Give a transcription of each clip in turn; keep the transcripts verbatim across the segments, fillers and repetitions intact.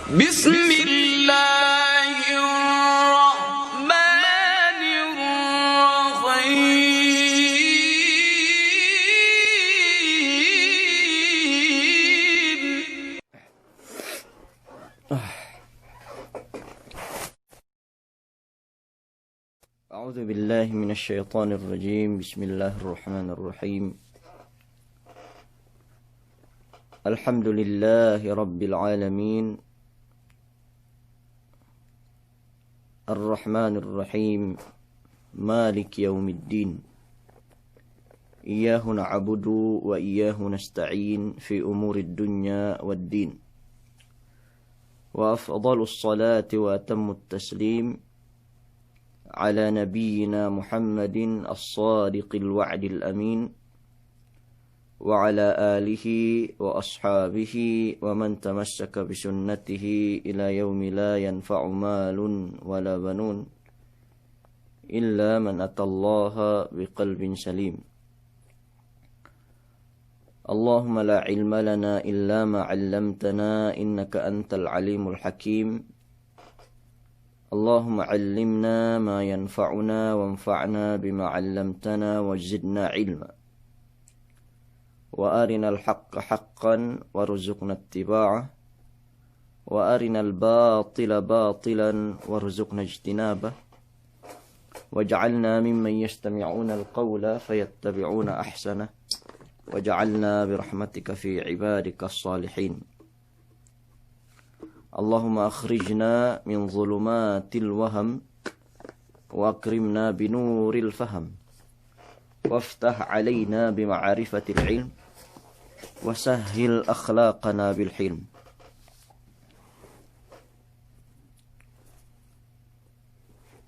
بسم الله الرحمن الرحيم. أعوذ بالله من الشيطان الرجيم. بسم الله الرحمن الرحيم. الحمد لله رب العالمين. الرحمن الرحيم. مالك يوم الدين. إياه نعبد وإياه نستعين في أمور الدنيا والدين. وأفضل الصلاة وأتم التسليم على نبينا محمد الصادق الوعد الأمين وعلى آله وأصحابه ومن تمسك بسنته إلى يوم لا ينفع مال ولا بنون إلا من أتى الله بقلب سليم. اللهم لا علم لنا إلا ما علمتنا إنك أنت العليم الحكيم. اللهم علمنا ما ينفعنا وانفعنا بما علمتنا وزدنا علما. وأرنا الحق حقا وارزقنا اتباعه، وأرنا الباطل باطلا وارزقنا اجتنابه، واجعلنا ممن يستمعون القول فيتبعون أحسنه، واجعلنا برحمتك في عبادك الصالحين. اللهم أخرجنا من ظلمات الوهم وأكرمنا بنور الفهم وافتح علينا بمعرفة العلم وسهل أخلاقنا بالحلم.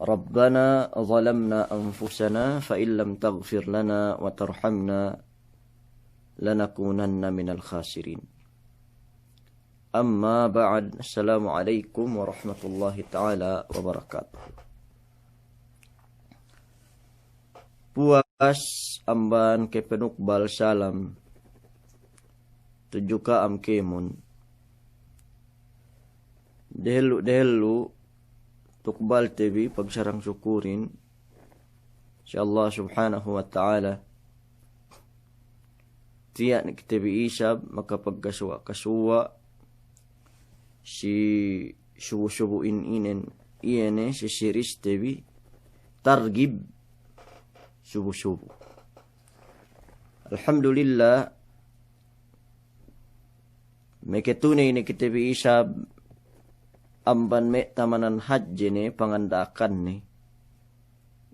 ربنا ظلمنا أنفسنا فإن لم تغفر لنا وترحمنا لنكونن من الخاسرين. Amma ba'd, assalamu alaikum warahmatullahi ta'ala wabarakatuh. Puwas amban kapanukbal salam tudju ka'am kēmon. Dehellu-dehellu tukbalte bi pagsarang sukurin si Allah Subhanahu wa Ta'ala. Tiya' ne kite bi isab makapagkasuwa'-kasuwa' si subu-subu in inen, iye ne si siriste bi Targib subu-subu. Alhamdulillah, meketuney ne kite bi isab amban me' tamanan hadje ne panganda'akanne.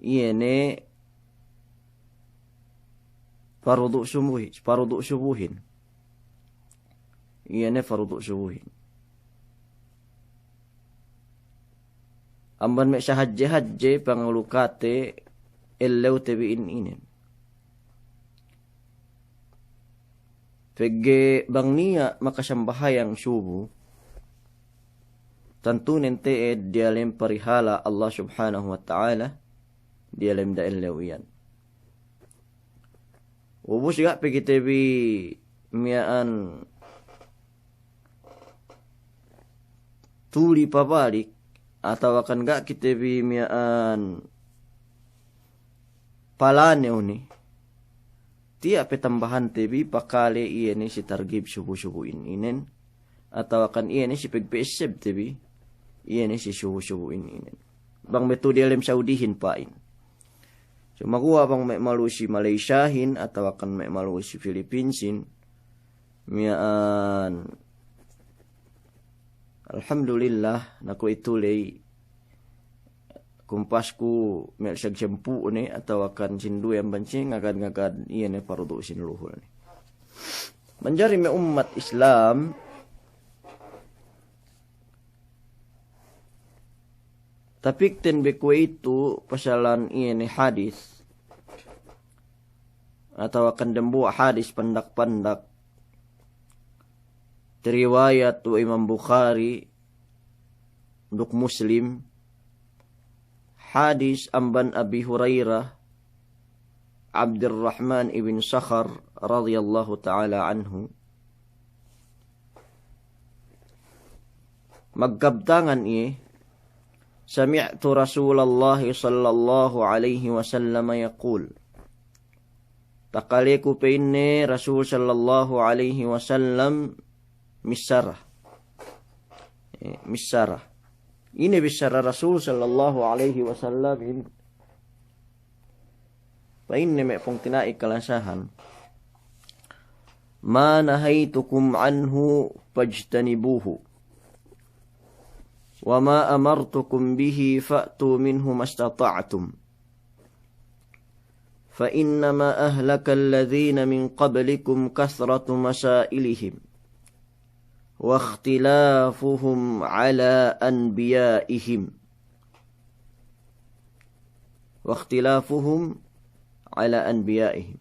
Iye ne parudu' sumuhi-, parudu' subuhin. Iye ne parudu' subuhin. Amban me' sahadje-hadje pangalukate ellewte bi in inen. Pegge' bang niya' makasambahayang subu, tantunen te'ed diyalem parihala' Allah Subhanahu wa Ta'ala, diyalem da ellew iyan. Ubus ga' pe kite bi miya'an tuli pabalik, atawakan ga' kite bi miya'an palanew ne, tiya' pe tambahante bi pakale iye ne si targib subu-subu in inen, atawakan iye ne si pegpe'essebte bi, iye ne si subu-subu in inen. Bang me' tu'u diyalem Saudihin pa'in. Sumaguwa' bang me' malu si Malaysiahin, atawakan me' malu si Philippinsin, miya'an. Alhamdulillah, naku' itu ley kumpasku me' sag sempu' ne, atawakan sinduwe amban si ngagad-ngagad iye ne parudu' sin luhul ne. Manjari me' ummat Islam, tapikten be kuwe'itu pasalan iye ne hadis, atawakan dembuwa' hadis pandak-pandak, tiriwayat we' Imam Bukhari duk Muslim, hadis amban Abi Hurairah, Abdurrahman ibn Sakhar radiyallahu ta'ala anhu. magkabtangan iye, سمعت رسول الله صلى الله عليه وسلم يقول. Takaleku pa'inne Rasul sallallahu alaihi wasallam missara. Eh, missara. Ine bissara Rasul sallallahu alaihi wasallamin? Pa'inne me' pungtina'i kalasahan, ما نهيتكم عنه فاجتنبوه، وما أمرتكم به فأتوا منه ما استطعتم، فإنما أهلك الذين من قبلكم كثرة مسائلهم واختلافهم على أنبيائهم. واختلافهم على أنبيائهم.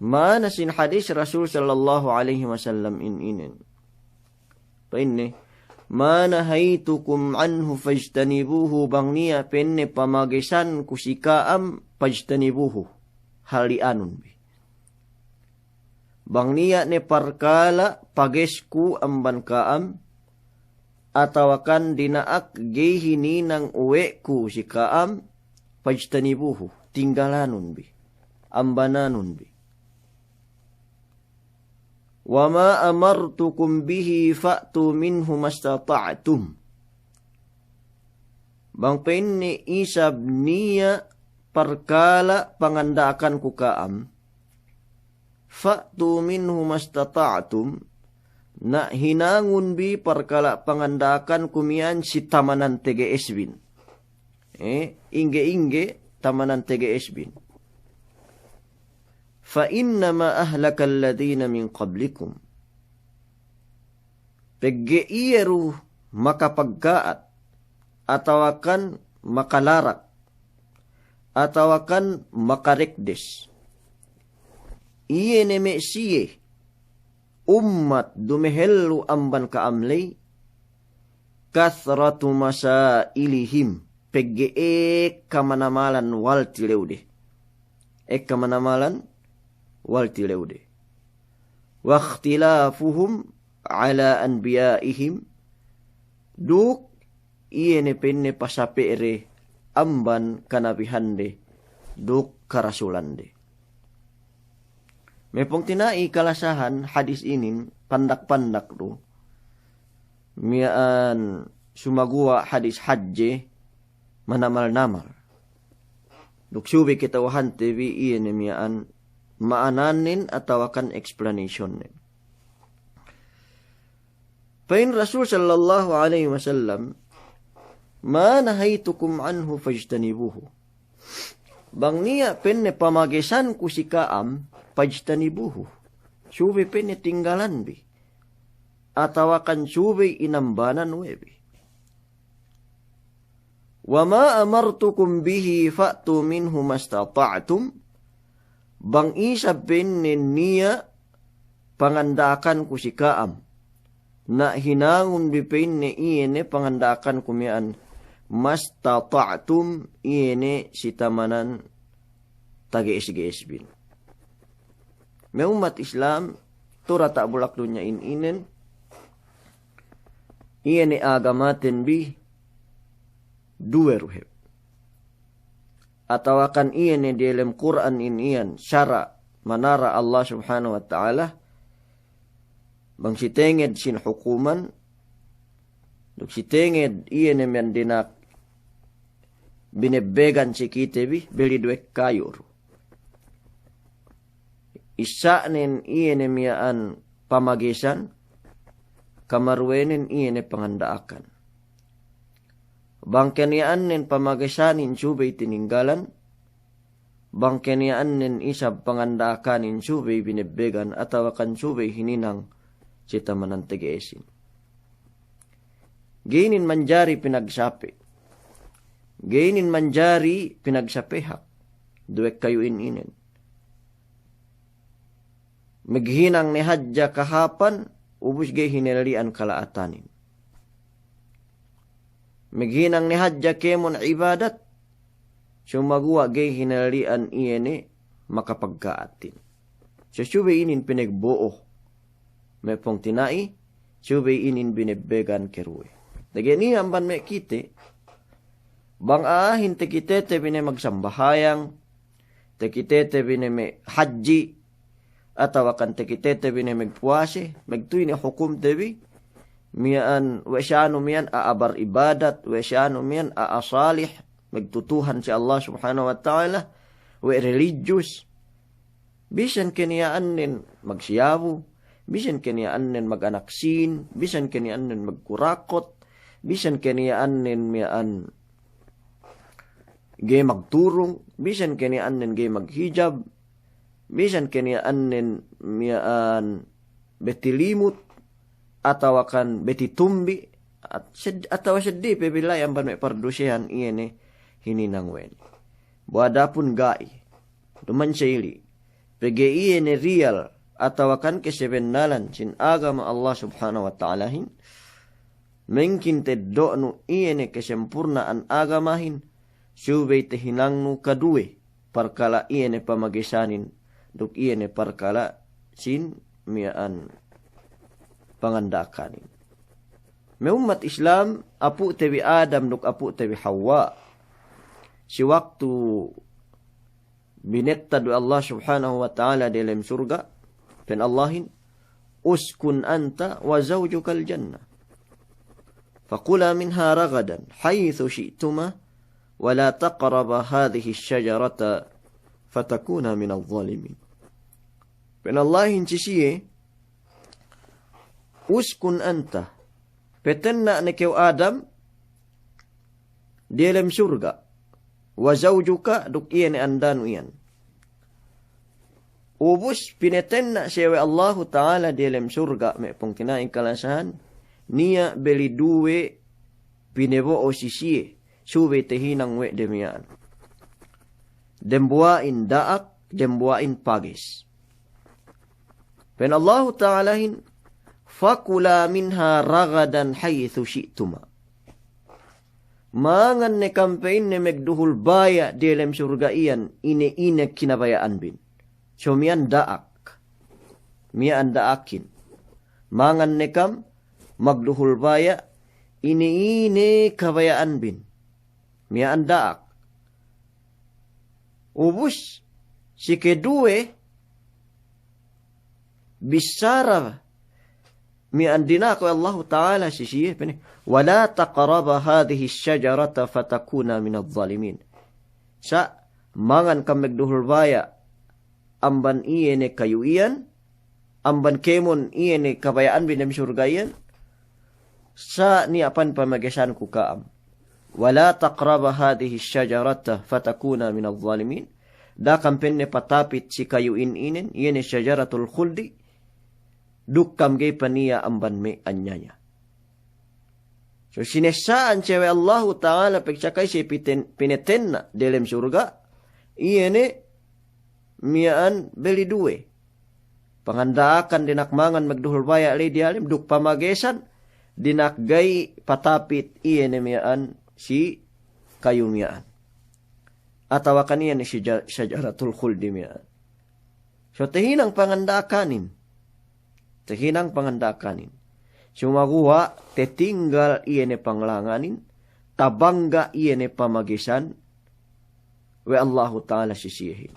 Ma'ana sin hadis Rasul sallallahu alaihi wasallam in inen. Pa'inne, ما نهيتكم عنه فاجتنبوه, bang niya' pa'inne pamagesanku si ka'am, فاجتنبوه, halli'anun bi. Bang niya' ne parkala' pagesku amban ka'am, atawakan dina'ak ga'i hininang uwe'ku si ka'am, فاجتنبوه, tinggalanun bi, ambananun bi. وما أمرتكم به فأتوا منه ما استطعتم. Bang pa'inne isab niya' parkala' panganda'akanku ka'am, فأتوا منه ما استطعتم, na hinangun bi parkala' panganda'akanku miya'an si tamanan tege'esbin. Eh, ingge-ingge tamanan tege'esbin. فإنما أهلك الذين من قبلكم. Pegge' iye du makapagka'at, atawakan makalarak, atawakan makarekdes. Iye ne me' siye ummat dumehellu amban ka'am ley, كثرة مسائلهم, pegge' ekka manamalan wal tilewde. Ekka manamalan wal tilewde. واختلافهم على أنبيائهم, duk iye ne pa'inne pasape'de amban kanabihande duk karasulande. Me' pungtina'i kalasahan, hadis inin pandak-pandak du. Miya'an sumaguwa' hadis hadje manamal-namal. Duk subey kata'uhante bi iye ne miya'an ma'ananen atawakan explanationnen. Pa'in Rasul sallallahu alaihi wasallam, ما نهيتكم عنه فاجتنبوه. Bang niya' pa'inne pamagesanku si ka'am, فاجتنبوه. Subey pa'inne tinggalan bi. Atawakan subey inambanan we' bi. وما أمرتكم به فأتوا منه ما استطعتم. Bang isab pa'inne niya' panganda'akanku si ka'am, na hinangun bi pa'inne iye ne panganda'akanku miya'an, ما استطعتم, iye ne si tamanan tage'es-ge'esbin. Me' ummat Islam, tu'u diyata' bulak dunya in inen, iye ne agamaten bi duwe du hep. Atawakan iye ne diyalem Kur'an in iyan sara' manara' Allah Subhanahu wa Ta'ala, bang si tenged sin hukuman, duk si tenged iye ne miya'an dina'ak binebbegan si kite bi, beli duwe kayu' du. Isa'nen iye ne miya'an pamagesan, kamaruwenen iye ne panganda'akan. Bang keniya'annen pamagesanin subey tininggalan, bang keniya'annen isab panganda'akanin subey binebbegan atawakan subey hininang si tamanan tege'esin. Ga'i inin manjari pinagsape'. Ga'i inin manjari pinagsapehak. Duwe kayu' in inen. Maghinang ne hadja kahāpan, ubus ga'i hinalli'an kala'atanin. Maghinang ne hadja kēmon ibadat, sumaguwa' ga'i hinalli'an iye ne makapagka'atin. Subey inin pinagbo'o. Me' pungtina'i, Subey inin binebbegan keruwe. Pegge' niya' amban me' kite, bang a'ahin takitete bi ne magsambahayang, takitete bi ne me' hadji', atawakan takitete bi ne magpuwase, magtuy ne hukumte bi, miya'an we' sanu miya'an a'a baribadat, we' sanu miya'an a'a salih, magtutuhan si Allah Subhanahu wa Ta'ala, we' religious, bisan keniya'annen magsiyabu, bisan keniya'annen maganak sīn, bisan keniya'annen magkurakot, bisan keniya'annen miya'an ga'i magturung, bisan keniya'annen ga'i maghijab, bisan keniya'annen miya'an beti limut, atawakan beti tumbi', at-, sed-, atawa seddi pe bila'i amban me' pardusehan iye ne hininang we' ne. Bu adapun ga'i, duma'in sa'ili', pegge' iye ne riyal atawakan kesebennalan sin agama Allah Subhanahu wa Ta'alahin, mengkin teddo'nu iye ne kesempurna'an agamahin, subey tahinangnu kaduwe parkala' iye ne pamagesanin, duk iye ne parkala' sin miya'an panganda'akanin. Me' ummat Islam, apu'te bi Adam duk apu'te bi Hawwa', si waktu binettad we' Allah Subhanahu wa Ta'ala diyalem surga', pa'in Allahin, "Uskun anta wa zawjukal jannah. Fakula minha ragadan haythu syi'tuma, wa la taqraba hadhihi syajarata fatakuna minaz zalimin." Pa'in Allahin si siye, "Uskun anta," patenna' ne kew Adam, diyalem surga', "wa zawjuka," duk iye ne andanu iyan. Ubus pinatenna' siye we' Allahu Ta'ala diyalem surga', me' pungtina'i kalasahan, niya' beli duwe pinabo'o si siye, subey tahinang we' de miya'an. Dembuwa'in da'ak, dembuwa'in pages. Pa'in Allahu Ta'alahin, "Fakula minha ragadan haythu syi'tuma." Mangan ne kam, pa'inne, magduhul baya' diyalem surga' iyan, ine-ine kinabaya'anbin. So miya'an da'ak. Miya'an da'akin. Mangan ne kam magduhul baya' ine-ine kabaya'anbin. Miya'an da'ak. Ubus, si keduwe, bissara miya'an dina'ak we' Allahu Ta'ala si siye, pa'inne, "Wa la taqraba hadhihi syajarata fatakuna minaz zalimin." Sa' mangan kam magduhul baya' amban iye ne kayu iyan, amban kēmon iye ne kabaya'anbin dem surga' iyan, sa' niya' pan pamagesanku ka'am. "Wa la taqraba hadhihi syajarata fatakuna minaz zalimin." Da'a kam, pa'inne, patapit si kayu in inen, iye ne syajaratul khuldi, duk kam ga'i paniya' amban me' anyaya. So, sinessa'an siye we' Allahu Ta'ala, pegge' saka siye piten-, pinatenna' delem surga', iye ne miya'an beli duwe. Panganda'akan dina'ak mangan magduhul baya' ley diyalem, duk pamagesan dina'ak ga'i patapit iye ne miya'an si kayu miya'an. Atawakan iye ne si ja-, syajaratul khuldi miya'an. So, tahinang panganda'akanin. Tahinang panganda'akanin. Sumaguwa' tatinggal iye ne panglanganin, tabangga' iye ne pamagesan we' Allahu Ta'ala si siyehin.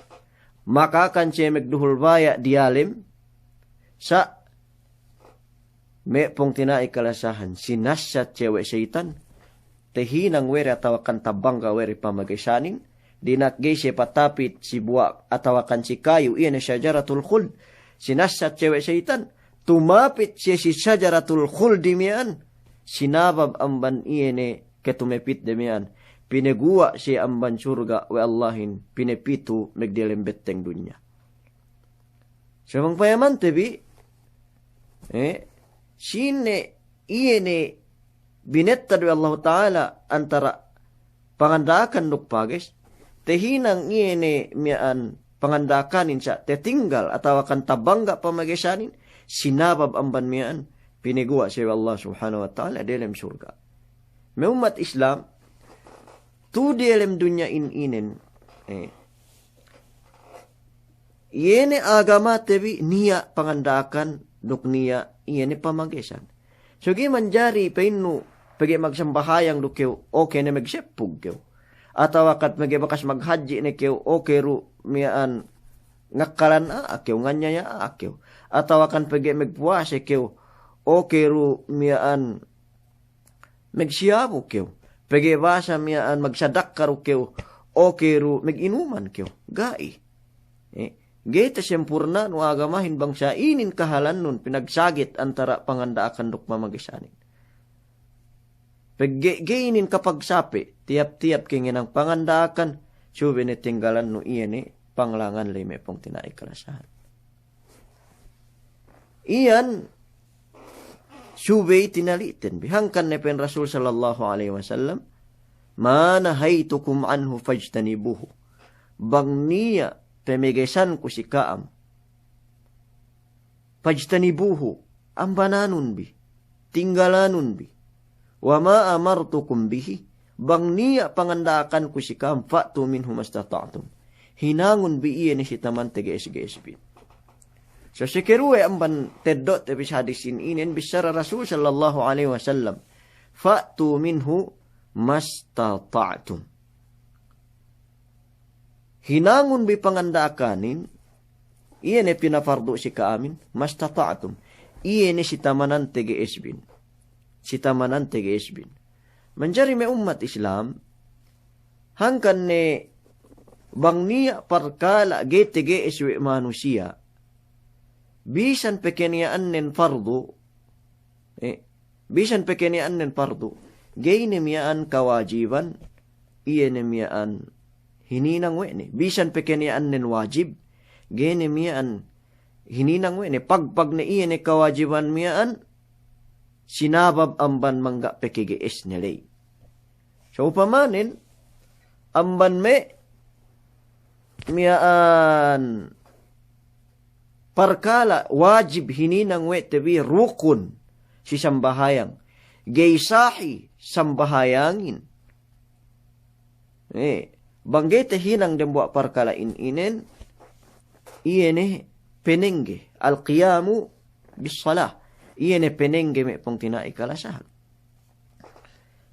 Maka'akan siye magduhul baya' diyalem, sa' me' pungtina'i kalasahan, sinassat siye we' seyitan, tahinang we' de atawakan tabangga' we' de pamagesanin, dina'ak ga'i siye patapit si buwa' atawakan si kayu, iye ne syajaratul khuld, sinassat siye we' seyitan, tumapit siye si syajaratul khuldi miya'an, sinabab amban iye ne katumapitde miya'an, pinaguwa' siye amban surga' we' Allahin, pinapitu magdelem betteng dunya. So bang payamante bi, eh, sine iye ne binettad we' Allahu Ta'ala antara' panganda'akan duk pages, tahinang iye ne miya'an panganda'akanin sa' tatinggal atawakan tabangga' pamagesanin, sinabab amban miya'an pinaguwa' siye we' Allah Subhanahu wa Ta'ala delem surga'. Me' ummat Islam, tu'u diyalem dunya in inen, eh, iye ne agamate bi niya' panganda'akan duk niya' iye ne pamagesan. So ga'i manjari pa'innu, pegge' magsambahayang du kew, oke ne magseppug kew. Atawakan pegge' bakas maghadji' ne kew, oke du miya'an ngakkalan a'a kew, nganyaya a'a kew. Atawakan pegge' magpuwase kew, oke du miya'an magsiyabu kew. Pegge' basa miya'an magsadakka du kew, oke du maginuman kew. Ga'i. Eh, ga'i tasempurna'nu agamahin bang sa inin kahalannun pinagsagit antara panganda'akan duk pamagesanin. Pegge' ga'i inin kapagsape', tiyap-tiyap kengenang panganda'akan, subey ne tinggalannu iye ne panglangan ley me' pungtina'i kalasahan. Iyan subey tinali'ten bi. Hangkan ne pa'in Rasul sallallahu alaihi wasallam, "Ma nahaytukum anhu fajtanibuhu." Bang niya' pemegesanku si ka'am, fajtanibuhu, ambananun bi, tinggalanun bi. Wa ma amartukum bihi, bang niya' panganda'akanku si ka'am, fa'tu minhu mastata'tum. Hinangun bi iye ne si taman tege'es-ge'es bin. So, si keruwe amban teddo'te bi si hadisin inin, bissara Rasul sallallahu alaihi wasallam, "Fa'tu minhu mastata'tum." Hinangun bi panganda'akanin, iye ne pinapardu' si ka'amin, mastata'tum. Iye ne si tamanan tege'es bin. Si tamanan tege'es bin. Manjari me' ummat Islam, hangkan ne bang niya' parkala' ga'i tege'es we' manusiya', bisan pe keniya'annen pardu', eh, bisan pe keniya'annen pardu', ga'i ne miya'an kawajiban, iye ne miya'an hininang we' ne. Bisan pe keniya'annen wajib, ga'i ne miya'an hininang we' ne. Pagpag ne iye ne kawajiban miya'an, sinabab amban mangga' pekege'esne ley. So upamanen, amban me' miya'an parkala' wajib hininang we' te bi, rukun si sambahayang, ga'i sahi sambahayangin. Eh, bang ga'i te hinang dembuwa' parkala' in inen, iye ne penengge, al-qiyamu bis-salah. Iye ne penengge me' pungtina'i kalasahan.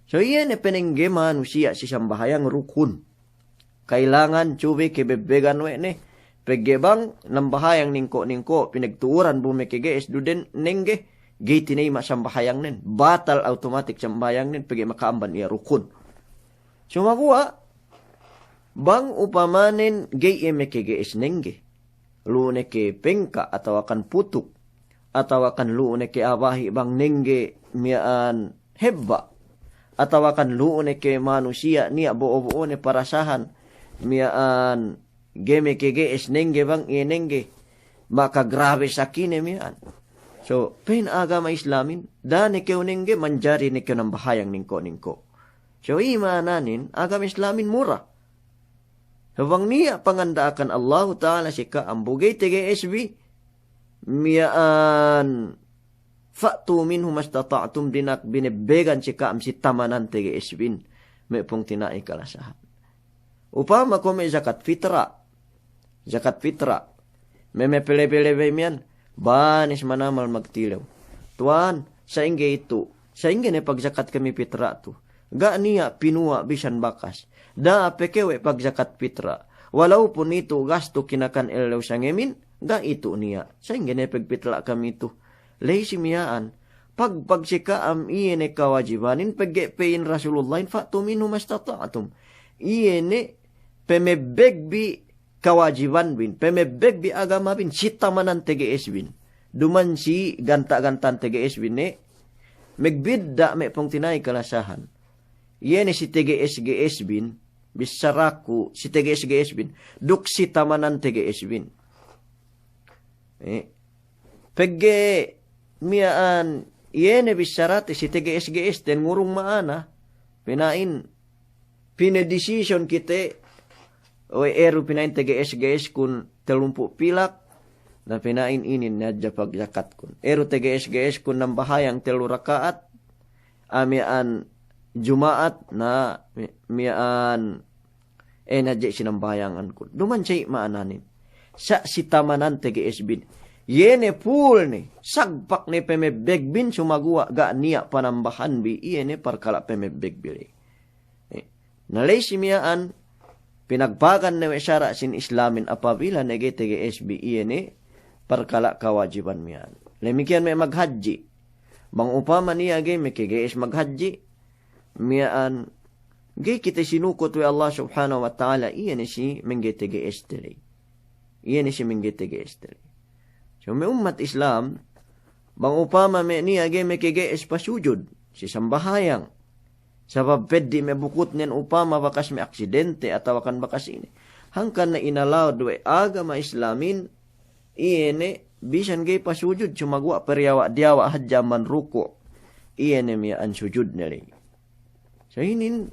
So iye ne penengge manusiya' si sambahayang rukun. Kailangan subey kebebbegan we' ne, pegge' bang nambahayang ningko'-ningko', pinagtu'uran bu mekege'es du den nengge, ga'i tineyma' sambahayangnen, batal automatic sambahayangnen, pegge' maka'amban iye rukun. Sumaguwa', bang upamanen ga'i iye mekege'es nengge, lu'u ne ke pengka' atawakan putuk, atawakan lu'u ne ke abahi' bang nengge miya'an hebba', atawakan lu'u ne ke manusiya' niya' bo'o-bo'one parasahan miya'an ga'i mekege'es nengge bang iye nengge makagrabe sakine miya'an. So, pa'in agama Islamin, da'a ne kew nengge, manjari ne kew nambahayang ningko'-ningko'. So, iye ma'ananin, agama Islamin mura. So bang niya' panganda'akan Allahu Ta'ala si ka'am bu ga'i tege'es bi miya'an, fa'tu minhu mastata'tum, dina'ak binebbegan si ka'am si tamanan tege'es bin, me' pungtina'i kalasahan. Upama ko' me' zakat fitra, zakat fitra, me' mepelebe-lebe miyan, banes manamal magtilew. Tuwan, sa'ingge itu', sa'ingge ne pagzakat kami fitra tu'. Ga' niya' pinuwa' bisan bakas. Da'a pe kew we' pagzakat fitra. Walaupun itu' gastu kinakan ellew sangemin, ga' itu' niya'. Sa'ingge ne pegfitra kami tu'. Ley si miya'an. Pagpag si ka'am iye ne kawajibanin, pegge' pa'in Rasulullahin, fa'tu minhu mastata'tum. Iye ne pemebbeg bi kawajiban bin, pemebbeg bi agama bin, si tamanan tege'es bin. Duman si ganta'-gantan tege'es bin ne, megbidda' me' pungtina'i kalasahan. Iye ne si tege'es-ge'es bin, bissaraku si tege'es-ge'es bin, duk si tamanan tege'es bin. Eh, pegge' miya'an, iye ne bissarate si tege'es-ge'es ten ngurung ma'ana, pina'in, pinedisisyon kite, we' eru pina'in tege'es-ge'eskun tellumpū' pilak, na pina'in inin ne hadja pagzakatkun. Eru tege'es-ge'eskun nambahayang tellu raka'at, a miya'an Juma'at, na mi-, miya'an ēn hadja sinambahayangankun. Duman sa'i ma'ananin. Sa' si tamanan tege'es bin. Iye ne pulne, sagpak ne pemebbegbin sumaguwa' ga' niya' panambahanbi iye ne parkala' pemebbegbin. Eh, na ley si miya'an, pinagpagan ne we' sara' sin Islamin apabila ne ga'i tege'esbi iye ne parkala' kawajiban miya'an. Damikkiyan me' maghadji'. Bang upama niya' ga'i mekege'es maghadji', miya'an ga'i kite sinukut we' Allah Subhanahu wa Ta'ala, iye ne si mengga'i tege'este ley. Iye ne si mengga'i tege'este ley. So me' ummat Islam, bang upama me' niya' ga'i mekege'es pasujud si sambahayang. Sabab peddi' me' bukutnen upama bakas me' aksidente atawakan bakas ine. Hangkan ne inalawad we' agama Islamin, iye ne bisan ga'i pasujud, sumaguwa' periyawa'-diyawa' hadja amban ruku'. Iye ne miya'an sujudne ley. So inin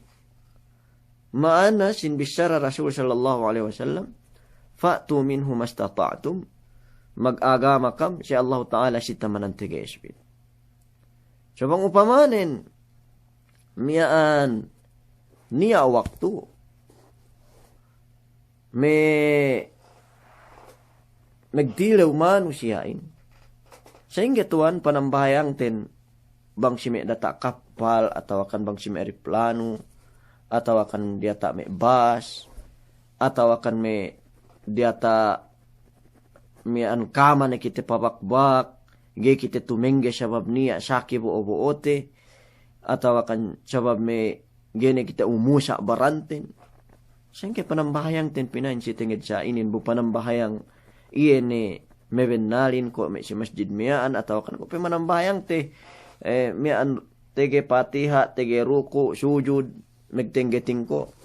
ma'ana sin bissara Rasul sallallahu alaihi wasallam, "Fa'tu minhu mastata'tum," magagama kam si Allahu Ta'ala si tamanan tege'esbin. So bang upamanen miya'an niya' waktu me' megtilew manusiya'in. Sa'ingge tuwan panambahayangten bang si me' diyata' kappal, atawakan bang si me' eriplanu, atawakan diyata' me' bas, atawakan me' diyata' miya'an kama ne kite pabakbak, ga'i kite tumengge sabab niya' saki bo'o-bo'ote, atawakan sabab me' ga'i ne kite umusa' baranten. Sa'ingge panambahayangten pina'in si tenged sa'inin, bu panambahayang iye ne mabennalin ko' me' si masjid miya'an, atawakan ko' pe manambahayangte, eh, miya'an tege Patiha', tege ruku', sujud, megtengge tingko'.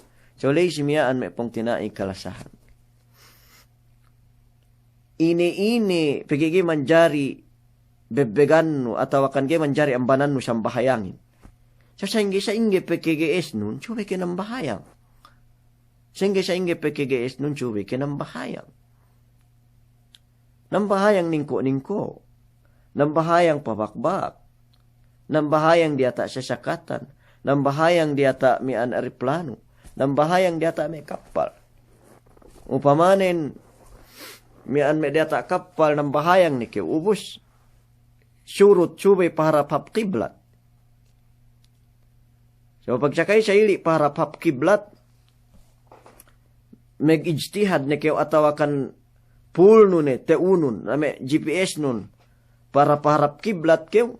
So ley si miya'an me' pungtina'i kalasahan. Ine-ine pegge' ga'i manjari bebbegannu atawakan ga'i manjari ambanannu sambahayangin. So sa'ingge-sa'ingge pekege'esnun, subey ke nambahayang. Sa'ingge-sa'ingge pekege'esnun, subey ke nambahayang. Nambahayang ningko'-ningko'. Nambahayang pabakbak. Nambahayang diyata' sasakatan. Nambahayang diyata' miya'an eriplanu. Nambahayang diyata' me' kappal. Upamanen miya'an me' diyata' kappal nambahayang ne kew, ubus surut subey paharap hap kiblat. So pagsakay sa'ili' paharap hap kiblat, megijtihad ne kew atawakan pulnu ne, te'unun, na me' G P S nun, para paharap kiblat kew,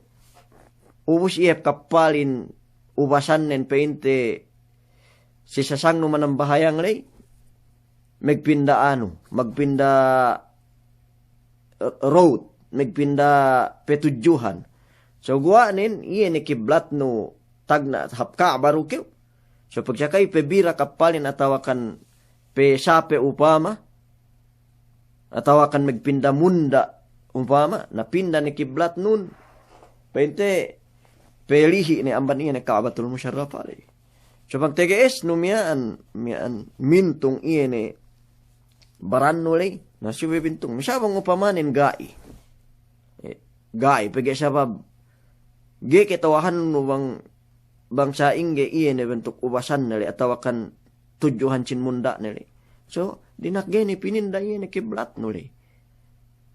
ubus iye kappalin ubasannen pa'inte si sasangnu manambahayang ley, megpinda anu, megpinda, eh, road, megpinda petudjuhan. So guwa'nen, iye ne kiblatnu tagna' hap Ka'ba du kew. So pagsakay pe bira kappalin atawakan pe sape upama, atawakan megpinda munda' upama, na pinda ne kiblatnun, pa'inte pelihi' ne amban iye ne Ka'batul Musharrafah ley. So bang tege'esnu miya'an, miya'an mintung iye ne barannu ley, na subey bintung. Misal bang upamanen ga'i. Eh, ga'i, pegge' sabab ga'i kata'uhannu bang, bang sa'ingge iye ne bentuk ubasanne ley, atawakan tudjuhan sin munda'ne ley. So, dina'ak ga'i ne pininda iye ne kiblatnu ley.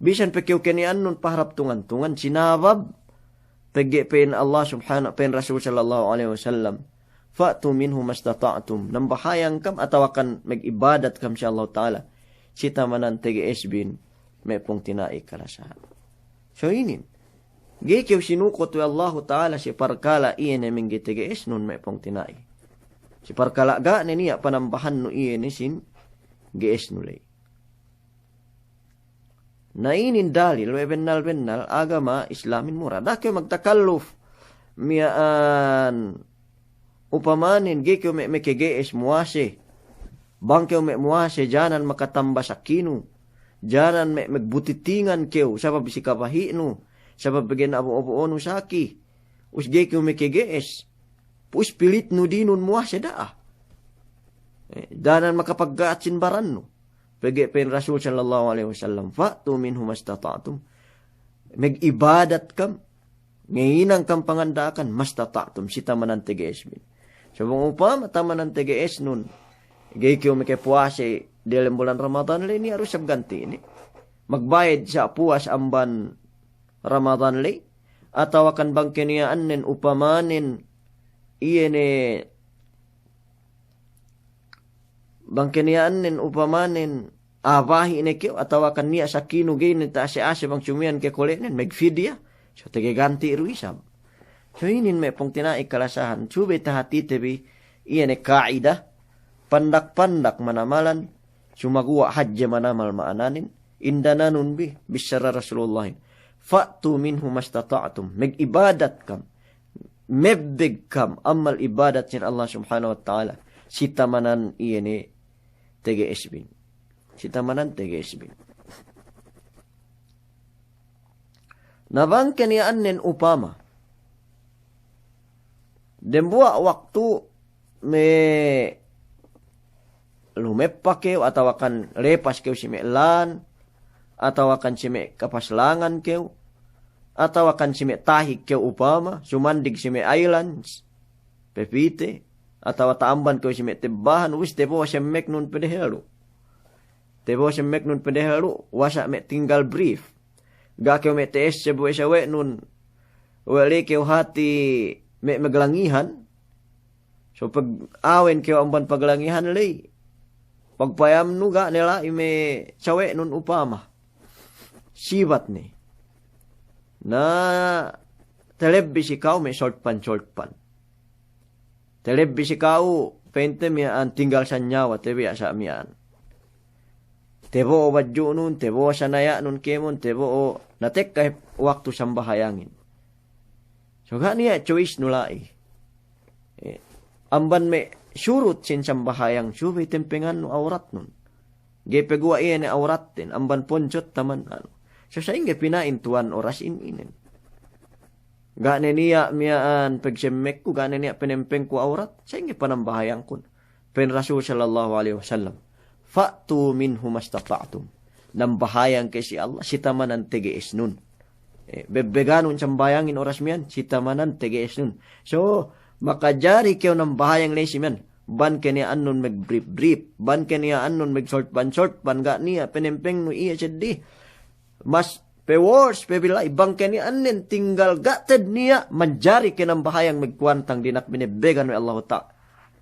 Bisan pe kew keniya'annun paharap tungan-tungan, sinabab pegge' pa'in Allah Subhanahu, pa'in Rasul sallallahu alaihi wasallam, "Fa'tu minhu mastata'tum." Nambahayang kam atawakan magibadat kam si Allahu Ta'ala si tamanan tege'esbin, me' pungtina'i kalasahan. So inin, ga'i kew sinukut we' Allahu Ta'ala si parkala' iye ne mengga'i tege'esnun, me' pungtina'i. Si parkala' ga' ne niya' panambahannu iye ne sin ge'esnu ley. Na inin dalil we' bennal-bennal agama Islamin mura. Da'a kew magtakalluf miya'an, upamanen ga'i kew me', mekege'es muwase. Bang kew me' muwase, janan makatamba sakinu. Janan me', megbutitingan kew, sabab si kabahi'nu, sabab pegge' na bo'o-bo'onu saki. Us ga'i kew mekege'es. Us pilitnu dinun muwase, da'a. Eh, janan makapagga'at sin barannu. Pegge' pa'in Rasul sallallahu alaihi wasallam, "Fa'tu minhu mastata'tum." Magibadat kam, ngahinang kam panganda'akan, mastata'tum, si tamanan tege'esbin. So bang upama tamanan tege'esnun, ga'i kew mekepuwase diyalem bulan Ramadan ley, niya' du isab gantine. magbayed sa' puwas amban Ramadan ley, atawakan bang keniya'annen upamanen, iye ne, bang keniya'annen upamanen, abahi' ne kew, atawakan niya' sakinu ga'i ne ta'ase-ase bang sumiyan ke kole'nen, magfidya, so tege ganti' du isab. So inin me' pungtina'i kalasahan, subey tahatite bi, iye ne ka'ida, pandak-pandak manamalan, sumaguwa' hadje manamal ma'ananen, indananun bi, bissara Rasulullahin. Fa'tu minhu mastata'tum, mag'ibadat kam, mebbeg kam, amal ibadat sin Allah Subhanahu wa Ta'ala, si tamanan iye ne tege'es bin. Si tamanan tege'es bin. Na bang keniya'annen upama, dembuwa' waktu me' lumeppa kew, atawakan lepas kew si me' lān, atawakan si me' kapaslangan kew, atawakan si me' tahik kew upama, sumandig si me' islands, pepite, atawa ta'amban kew si me' tebbahan, wis tebo'o semmeknun pedehelu. Tebo'o semmeknun pedehelu, wasa' me' tinggal brief. Ga' kew me' te'esse bu we' sawe'nun, we' ley kew hati me' maglangihan. So pag awen kew amban paglangihan ley, pagpayamnu ga' ne la'i me' sawe'nun upama. Sibat ne. Na telebbi si ka'u me' solpan-solpan. Telebbi si ka'u, pa'inte miya'an tinggal sanyawa, tebiya' sa' miya'an. Tebo'o badju'nun, tebo'o sanaya'nun kēmon, tebo'o, na tekka waktu sambahayangin. So ga' niya' choice nu la'i. Eh, amban me' surut sin sambahayang, subey tempengannu awratnun. Ga'i peguwa' iye ne awratten, amban ponsot taman anu. So sa'ingge pina'in tuwan oras in inen. Ga' ne niya' miya'an pegsemmekku, ga' ne niya' penempengku awrat, sa'ingge panambahayangkun. Pa'in Rasul sallallahu alaihi wasallam, "Fa'tu minhu mastata'tum." Nambahayang ke si Allah, si tamanan tege'esnun. Eh, bebbeganun sambahayangin oras miya'an, si tamanan tege'esnun. So, makajari kew nambahayang ley si miya'an, bang keniya'annun magbrief-brief, bang keniya'annun magsolpan-solpan, ga' niya' penempengnu iye seddili. Mas pe worse, pe billahi, bang keniya'annen tinggal ga' te'ed niya' manjari ke nambahayang magkuwantang dina'ak binebbegan we' Allahu Ta-,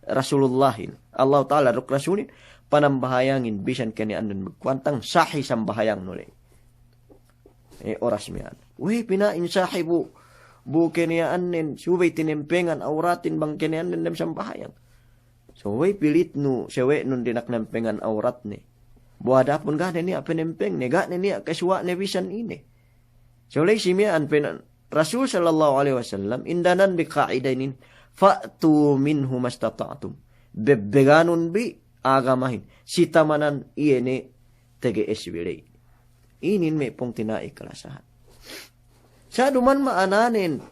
Rasulullahin. Allahu Ta'ala duk Rasulin, panambahayangin bisan keniya'annen magkuwantang sahi sambahayangnu ley. Eh, oras miya'an. We'ey pina'in sahi bu, bu keniya'annen, subey tinempengan awratin bang keniya'annen dem sambahayang. So we'ey pilitnu, sawe'nun dina'ak nempengan awratne. Bu adapun ga' ne niya' penempengne, ga' ne niya' kasuwa'ne bisan ine. So ley si miya'an pa'in Rasul sallallahu alaihi wasallam, indanan bi ka'ida inin, "Fa'tu minhu mastata'tum." Bebbeganun bi agamahin, si tamanan iye ne tege'es bi ley. Inin me' pungtina'i kalasahan. Sa' duma'in ma'ananen,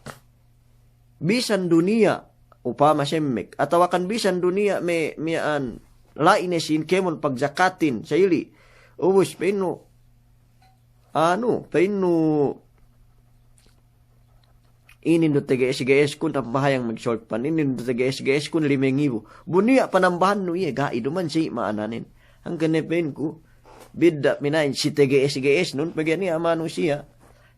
bisan du niya', upama semmek, atawakan bisan du niya' me', miya'an, la'i ne sīn kēmon pagzakatin, sa'ili'. Ubus, pa'innu, anu, pa'innu, inin du tege'es-ge'eskun nambahayang magsolpan, inin du tege'es-ge'eskun lime ngibu. Bu niya' panambahannu iye, ga'i duma'in si ma'ananen. Hangkan ne pa'inku, bidda' pina'in si tege'es-ge'esnun, pegge' niya' manusiya'.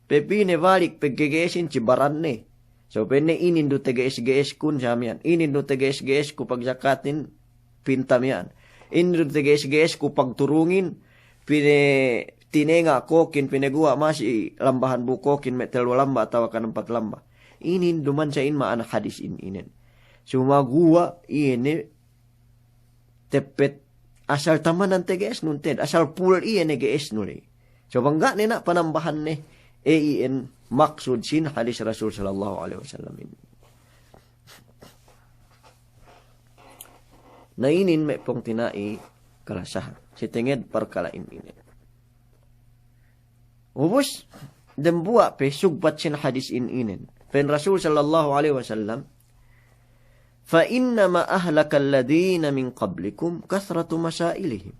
Pe pī ne balik peggege'esin si baranne. So pa'inne inin du tege'es-ge'eskun sa miya'an. Inin du tege'es-ge'esku pagzakatin pinta miya'an. Inin du tege'es-ge'esku pagturungin, pine-, tinenga' kokin, pineguwa' masi lambahan bu kokin me' tellu lamba' atawakan ampat lamba'. Inin duma'in sa'in ma'ana hadis in inen. Sumaguwa' iye ne teppet asal tamanan tege'esnun te'ed, asal pul iye ne ge'esnu ley. So bang ga' ne niya' panambahanne, e iyan maksud sin hadis Rasul sallallahu alaihi wasallam inin. Na inin me' pungtina'i kalasahan. Si tenged parkala' in inen. Ubus, dembuwa' pe sugpat sin hadis in inen. Pa'in Rasul sallallahu alaihi wasallam, "Fa innama ahlakal ladhina min qablikum kathratu masailihim."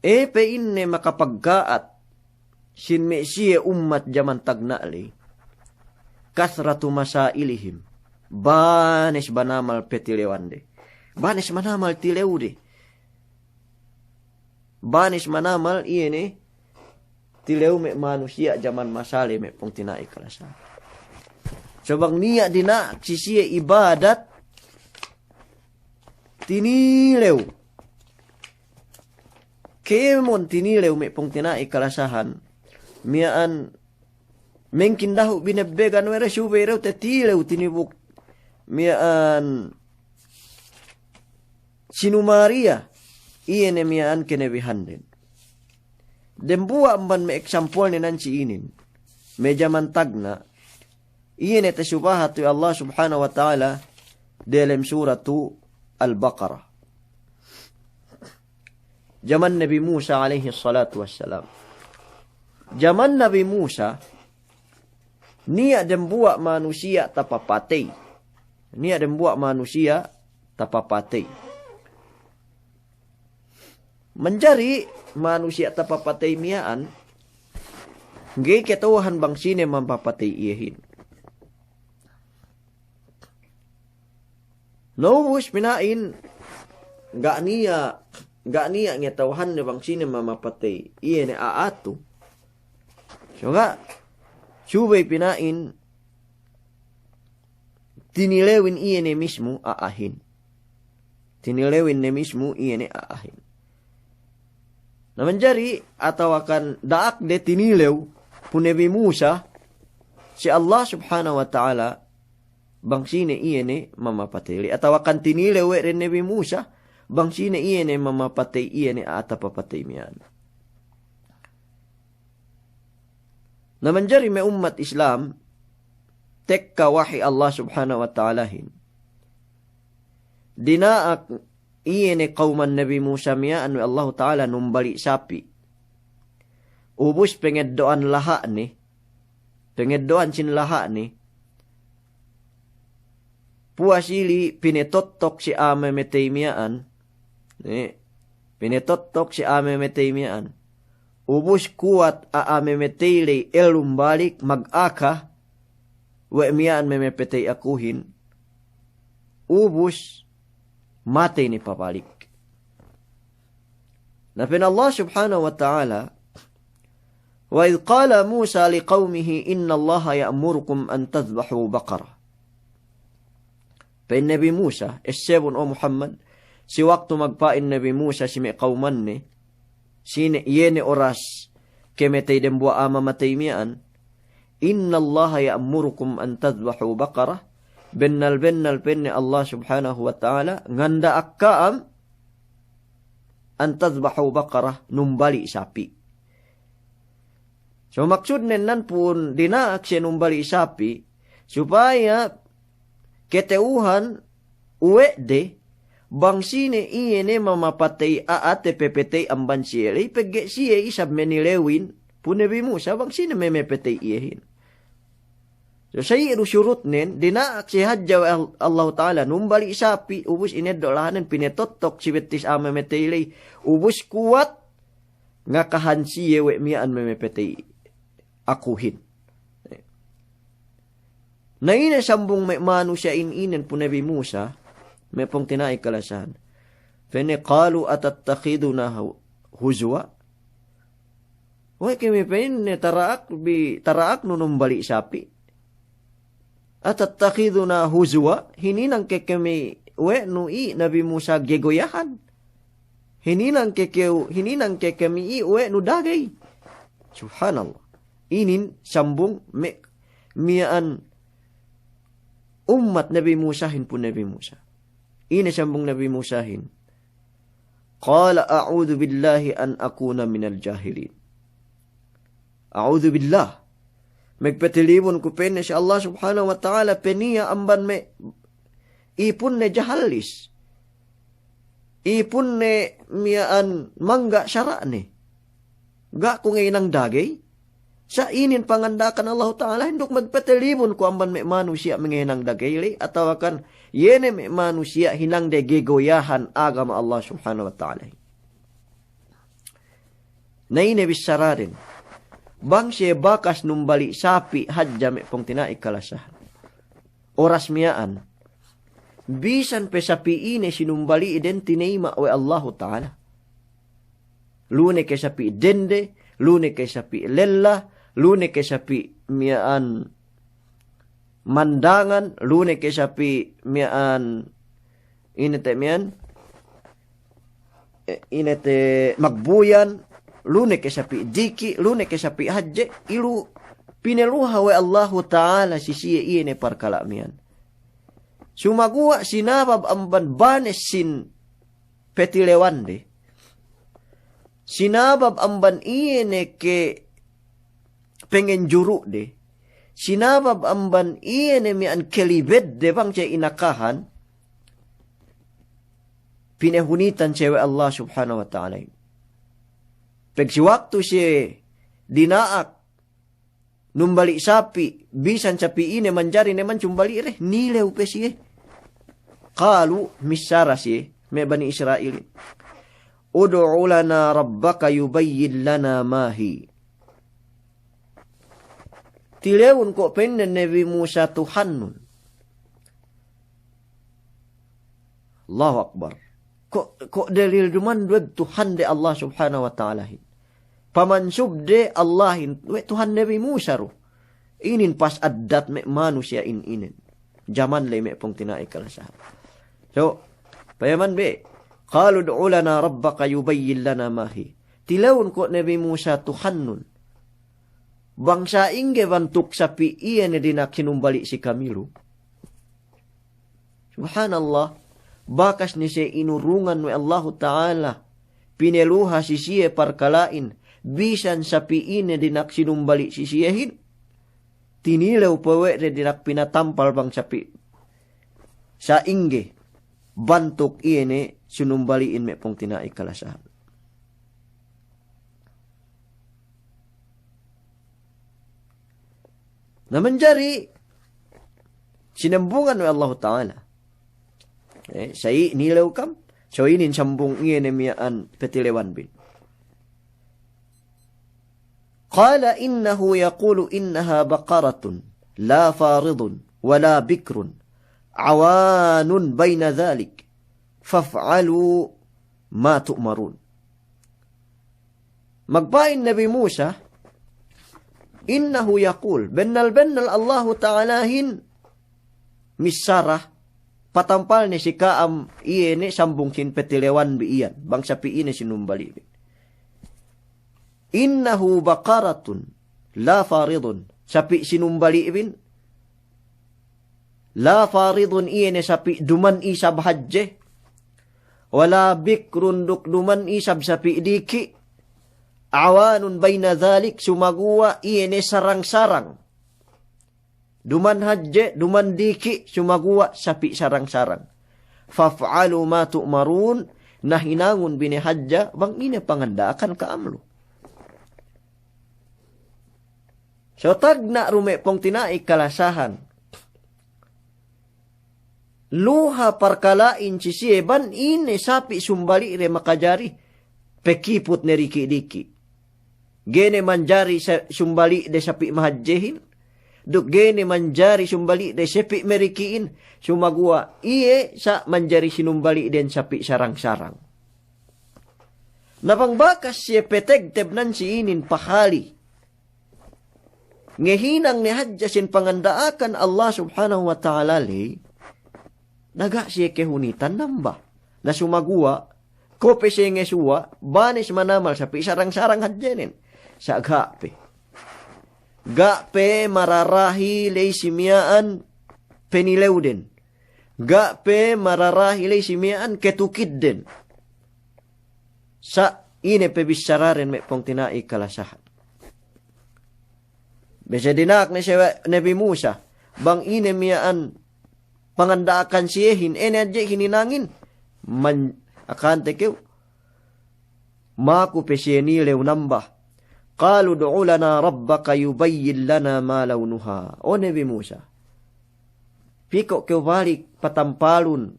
E pa'inne makapagka'at sin me' siye ummat jaman tagna' ley. Kathratu masailihim. Banes banamal petilewande. Banes banamal tilewde. banes manamal iye ne tilew me' manusiya' jaman masale me' pungtina'i kalasahan. So bang niya' dina'ak si siye ibadat tinilew. Kēmon tinilew me' pungtina'i kalasahan. Miya'an mengkin dahu' binebbegan we' de subey dew tetilew tinibuk. Miya'an sinumariya iye ne miya'an kenebihanden. Dembuwa' amban me' eksampolne nan si inin. Me' jaman tagna'. Iye ne tesubahat we' Allah Subhanahu wa Ta'ala delem suratu Al-Baqarah. Jaman Nabi Musa alayhis salatu wassalam. Jaman Nabi Musa, niya' dembuwa' manusiya' tapapatey. Niya' dembuwa' manusiya' tapapatey. Manjari manusiya' tapapatey miya'an, ga'i kata'uhan bang sine mamapatey iyehin. Na ubus pina'in, ga' niya', ga' niya' ngata'uhanne bang sine mamapatey iye ne a'a tu. So ga', subey pina'in, tinilewin iye ne mismu a'ahin. Tinilewin ne mismu iye ne a'ahin. Na manjari atawakan da'ak de tinilew pu Nabi Musa si Allah Subhanahu wa Ta'ala bang sine iye ne mamapatey ley. Atawakan tinilew we' de Nabi Musa bang sine iye ne mamapatey iye ne a'a tapapatey miya'an. Na manjari me' ummat Islam, tekka wahi Allah Subhanahu wa Ta'alahin. Dina'ak iye ne kawman Nabi Musa miya'an we' Allahu Ta'ala numbali' sapi'. Ubus pengeddo'an laha'ne, pengeddo'an sin laha'ne, puwas ili pinetottok si a'a memetey miya'an. Ne, pinetottok si a'a memetey miya'an. Ubus kuwat a'a memetey ley ellum balik magaka we' miya'an memepetey akuhin. Ubus matey ne pabalik. Na pa'in Allah Subhanahu wa Ta'ala, "Wa idh qala Musa liqawmihi innallaha ya'murukum an tadhbahu baqarah." Pa'in Nabi Musa, essebun, o Muhammad, si waktu magpa'in Nabi Musa si me' kawmanne, sine, iye ne oras kemetey dembuwa' a'a mamatey miya'an, "Innallaha ya'murukum an tadhbahu baqarah." Bennal-bennal pa'inne Allah Subhanahu wa Ta'ala nganda'ak ka'am an tadhbahu baqarah, numbali' sapi'. So maksudnen nan pun dina'ak siye numbali' sapi', supaya kata'uhan we' de bang sine iye ne mamapatey a'a tapepetey amban siye ley, pegge' siye isab menilewin pu Nabi Musa bang sine memepetey iyehin. So, sa iye du surutnen, dina'ak siye hadja we' Al-, Allahu Ta'ala numbali' sapi', ubus ineddo' lahanen pinetottok si bettis a'a memetey ley, ubus kuwat ngakahan siye we' miya'an memepetey akuhin. Na ine sambung me' manusiya'in inen pu Nabi Musa, me' pungtina'i kalasahan. Pa'inne, "Qalu atattakhidhuna hu-, huzwa?" We' kami pa'inne tara'ak bi, tara'aknu numbali' sapi'. Atattakhidhuna huzwa, hininang ke kami we' nu i' Nabi Musa gegoyahan. Hininang ke kew, hininang ke kami i' we' nu dagey. Subhanallah. Inin sambung me', miya'an ummat Nabi Musahin pu Nabi Musa. Ine sambung Nabi Musahin? Qala, "A'udhu billahi an akuna minal jahilin." A'udhu billah. Magpatilibun ku pa'inne si Allah Subhanahu wa Ta'ala pe niya' amban me' ipunne jahallis. Ipunne miya'an mangga' sara'ne. Ga' ku ngahinang dagey. Sa' inin panganda'akan Allahu Ta'alahin duk magpatilibun ku amban me' manusiya' mangahinang dagey ley, atawakan iye ne me' manusiya' hinang de gegoyahan agama Allah Subhanahu wa Ta'alahin. Na ine bissaraden. Bang siye bakas numbali' sapi' hadja me' pungtina'i kalasahan. Oras miya'an. Bisan pe sapi' ine sinumbali'den tineyma' we' Allahu Ta'ala. lu ne ke sapi' dende, lu ne ke sapi' lella, lu ne ke sapi' miya'an mandangan, lu ne ke sapi' miya'an, ine te' miya'an, e, ine te' magbuyan, lu ne ke sapi' diki', lu ne ke sapi' hadje, ilu pineluha we' Allahu Ta'ala si siye iye ne parkala' miya'an. Sumaguwa' sinabab amban banes sin petilewande, sinabab amban iye ne ke pengenjuru'de, sinabab amban iye ne miya'an kelibedde bang siye inakahan, pinehunitan siye we' Allah Subhanahu wa Ta'ala. Pegsi waktu siye dina'ak numbali' sapi', bisan sapi' ine manjari ne man sumbali' de, nilew pe siye. Qalu, missara siye, me' Bani Isra'il, ud'u lana rabbaka yubayyin lana ma hi. Tilewun ko' pa'inne Nabi Musa Tuhannun. Allahu Akbar. Ko', ko' dalil duman du we' Tuhande Allah Subhanahu wa Ta'alahin. Pamansubde Allahin we' Tuhan Nabi Musa du. Inin pas addat me' manusiya'in inin. Jaman ley me' pungtina'i kalasahan. So, payaman be, qalu ud'u lana rabbaka yubayyin lana ma hi. Tilewun ko' Nabi Musa Tuhannun. Bang sa'ingge bantuk sapi' iye ne dina'ak sinumbali' si kamilu. Subhanallah, bakas ne siye inurungan we' Allahu Ta'ala, pineluha si siye parkala'in, bisan sapi' ine dina'ak sinumbali' si siyehin. Tinilew pe we' de dina'ak pinatampal bang sapi' sa'ingge bantuk iye ne sinumbali'in me' pungtina'i kalasahan. Na manjari sinambungan we' Allahu Ta'ala. Eh, sa'i nilew kam, so inin sambung iye ne miya'an petilewan bin. Qala innahu yaqulu innaha baqaratun la faridun wa la bikrun awanun bayna dhalik faf'alu ma tu'marun. Magpa'in Nabi Musa, innahu yaqul, bennal-bennal Allahu Ta'alahin missara, patampalne si ka'am iye ne sambung sin petilewan bi iyan, bang sapi' ine sinumbali' bi. Innahu baqaratun la faridun, sapi' sinumbali' bin, la faridun iye ne sapi' duman isab hadje, wala bikrun duk duman isab sapi' diki', awanun bayna dhalik, sumaguwa' iye ne sarang-sarang. Duman hadje, duman diki', sumaguwa' sapi' sarang-sarang. Faf'alu ma tu'marun, na hinangun bi ne hadja bang ine panganda'akan ka'am lu. So tagna' du me' pungtina'i kalasahan. Luha parkala'in si siye bang ine sapi' sumbali' de makajari, pekiput ne diki'-diki'. Ga'i ne manjari sa-, sumbali' de sapi' mahadjehin, duk ga'i ne manjari sumbali' de sapi' madiki'in, sumaguwa' iye sa' manjari sinumbali' den sapi' sarang-sarang. Na bang bakas siye petegteb nan si inin pahali. Ngehinang ne hadja sin panganda'akan Allah Subhanahu wa Ta'ala ley, na ga' siye kehunitan namba. Na sumaguwa', ko' pe siye ngesuwa', banes manamal sapi' sarang-sarang hadjenen. Sa' ga' pe. Ga' pe mararahi ley si miya'an penilewden. Ga' pe mararahi ley si miya'an ketukidden. Sa' ine pe bissaraden me' pungtina'i kalasahan. Bese dina'ak ne siye we' Nabi Musa, bang ine miya'an panganda'akan siyehin, ine hadje hininangin, man-, akahante kew, maku pe siye nilew namba. Qalu ud'u lana rabbaka yubayyin lana ma lawnuha. O Nabi Musa, pī ko' kew balik patampalun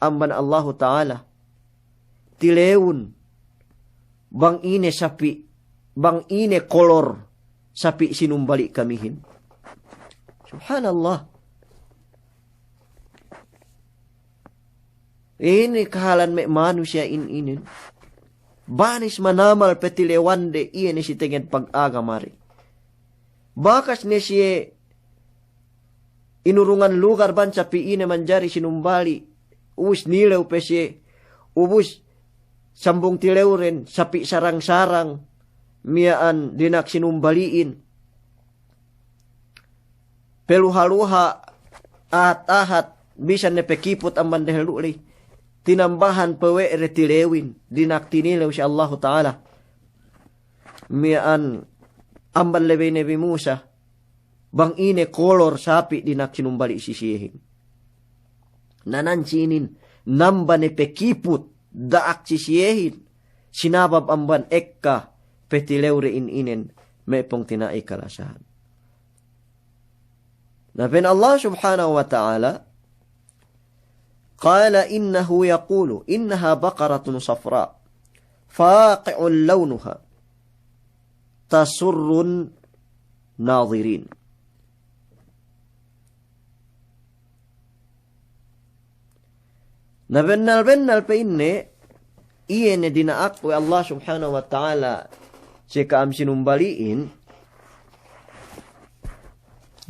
amban Allahu Ta'ala. Tilewun bang ine sapi', bang ine kolor sapi' sinumbali' kamihin. Subhanallah. Ine kahalan me' manusiya'in inin. banis manamal petilewande iye ne si tenged pagagamade. Bakas ne siye inurungan lugar bang sapi' ine manjari sinumbali', ubus nilew pe siye, ubus sambung tilewden sapi' sarang-sarang miya'an dina'ak sinumbali'in. Peluha-luha, ahat-ahat, bisan ne pekiput amban dehel du ley. Tinambahan pe we' de tilewin, dina'ak tinilew si Allahu Ta'ala. Miya'an amban lebey Nabi Musa, bang ine kolor sapi' dina'ak sinumbali' si siyehin. Na nan si inin, namba ne pekiput da'ak si siyehin, sinabab amban ekka petilewde in inen, me' pungtina'i kalasahan. Na pa'in Allah Subhanahu wa Ta'ala, قال إنه يقول إنها بقرة صفراء فاقع لونها تسر الناظرين. Na bennal-bennal pa'inne, iye ne dina'ak we' Allah Subhanahu wa Ta'ala si ka'am sinumbali'in,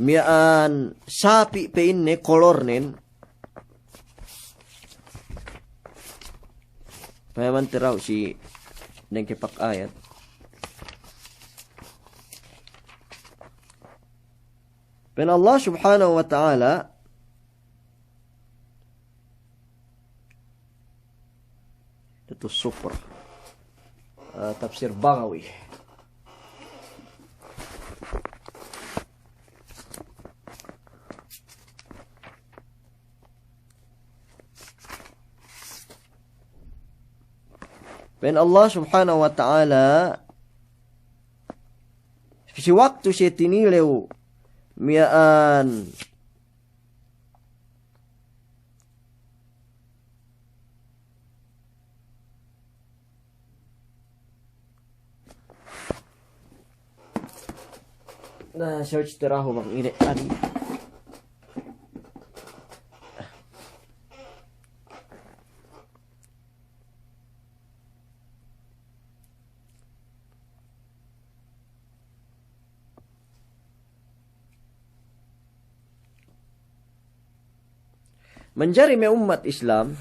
miya'an sapi' pa'inne kolornen, payaman teraw si dengke pak ayat. Pa'in Allah Subhanahu wa Ta'ala, itu Sufra, eh, tafsir Baghawi. Pa'in Allah Subhanahu wa Ta'ala, si waktu siye tinilew miya'an Na, search terahu bang ine adi. Manjari me' ummat Islam,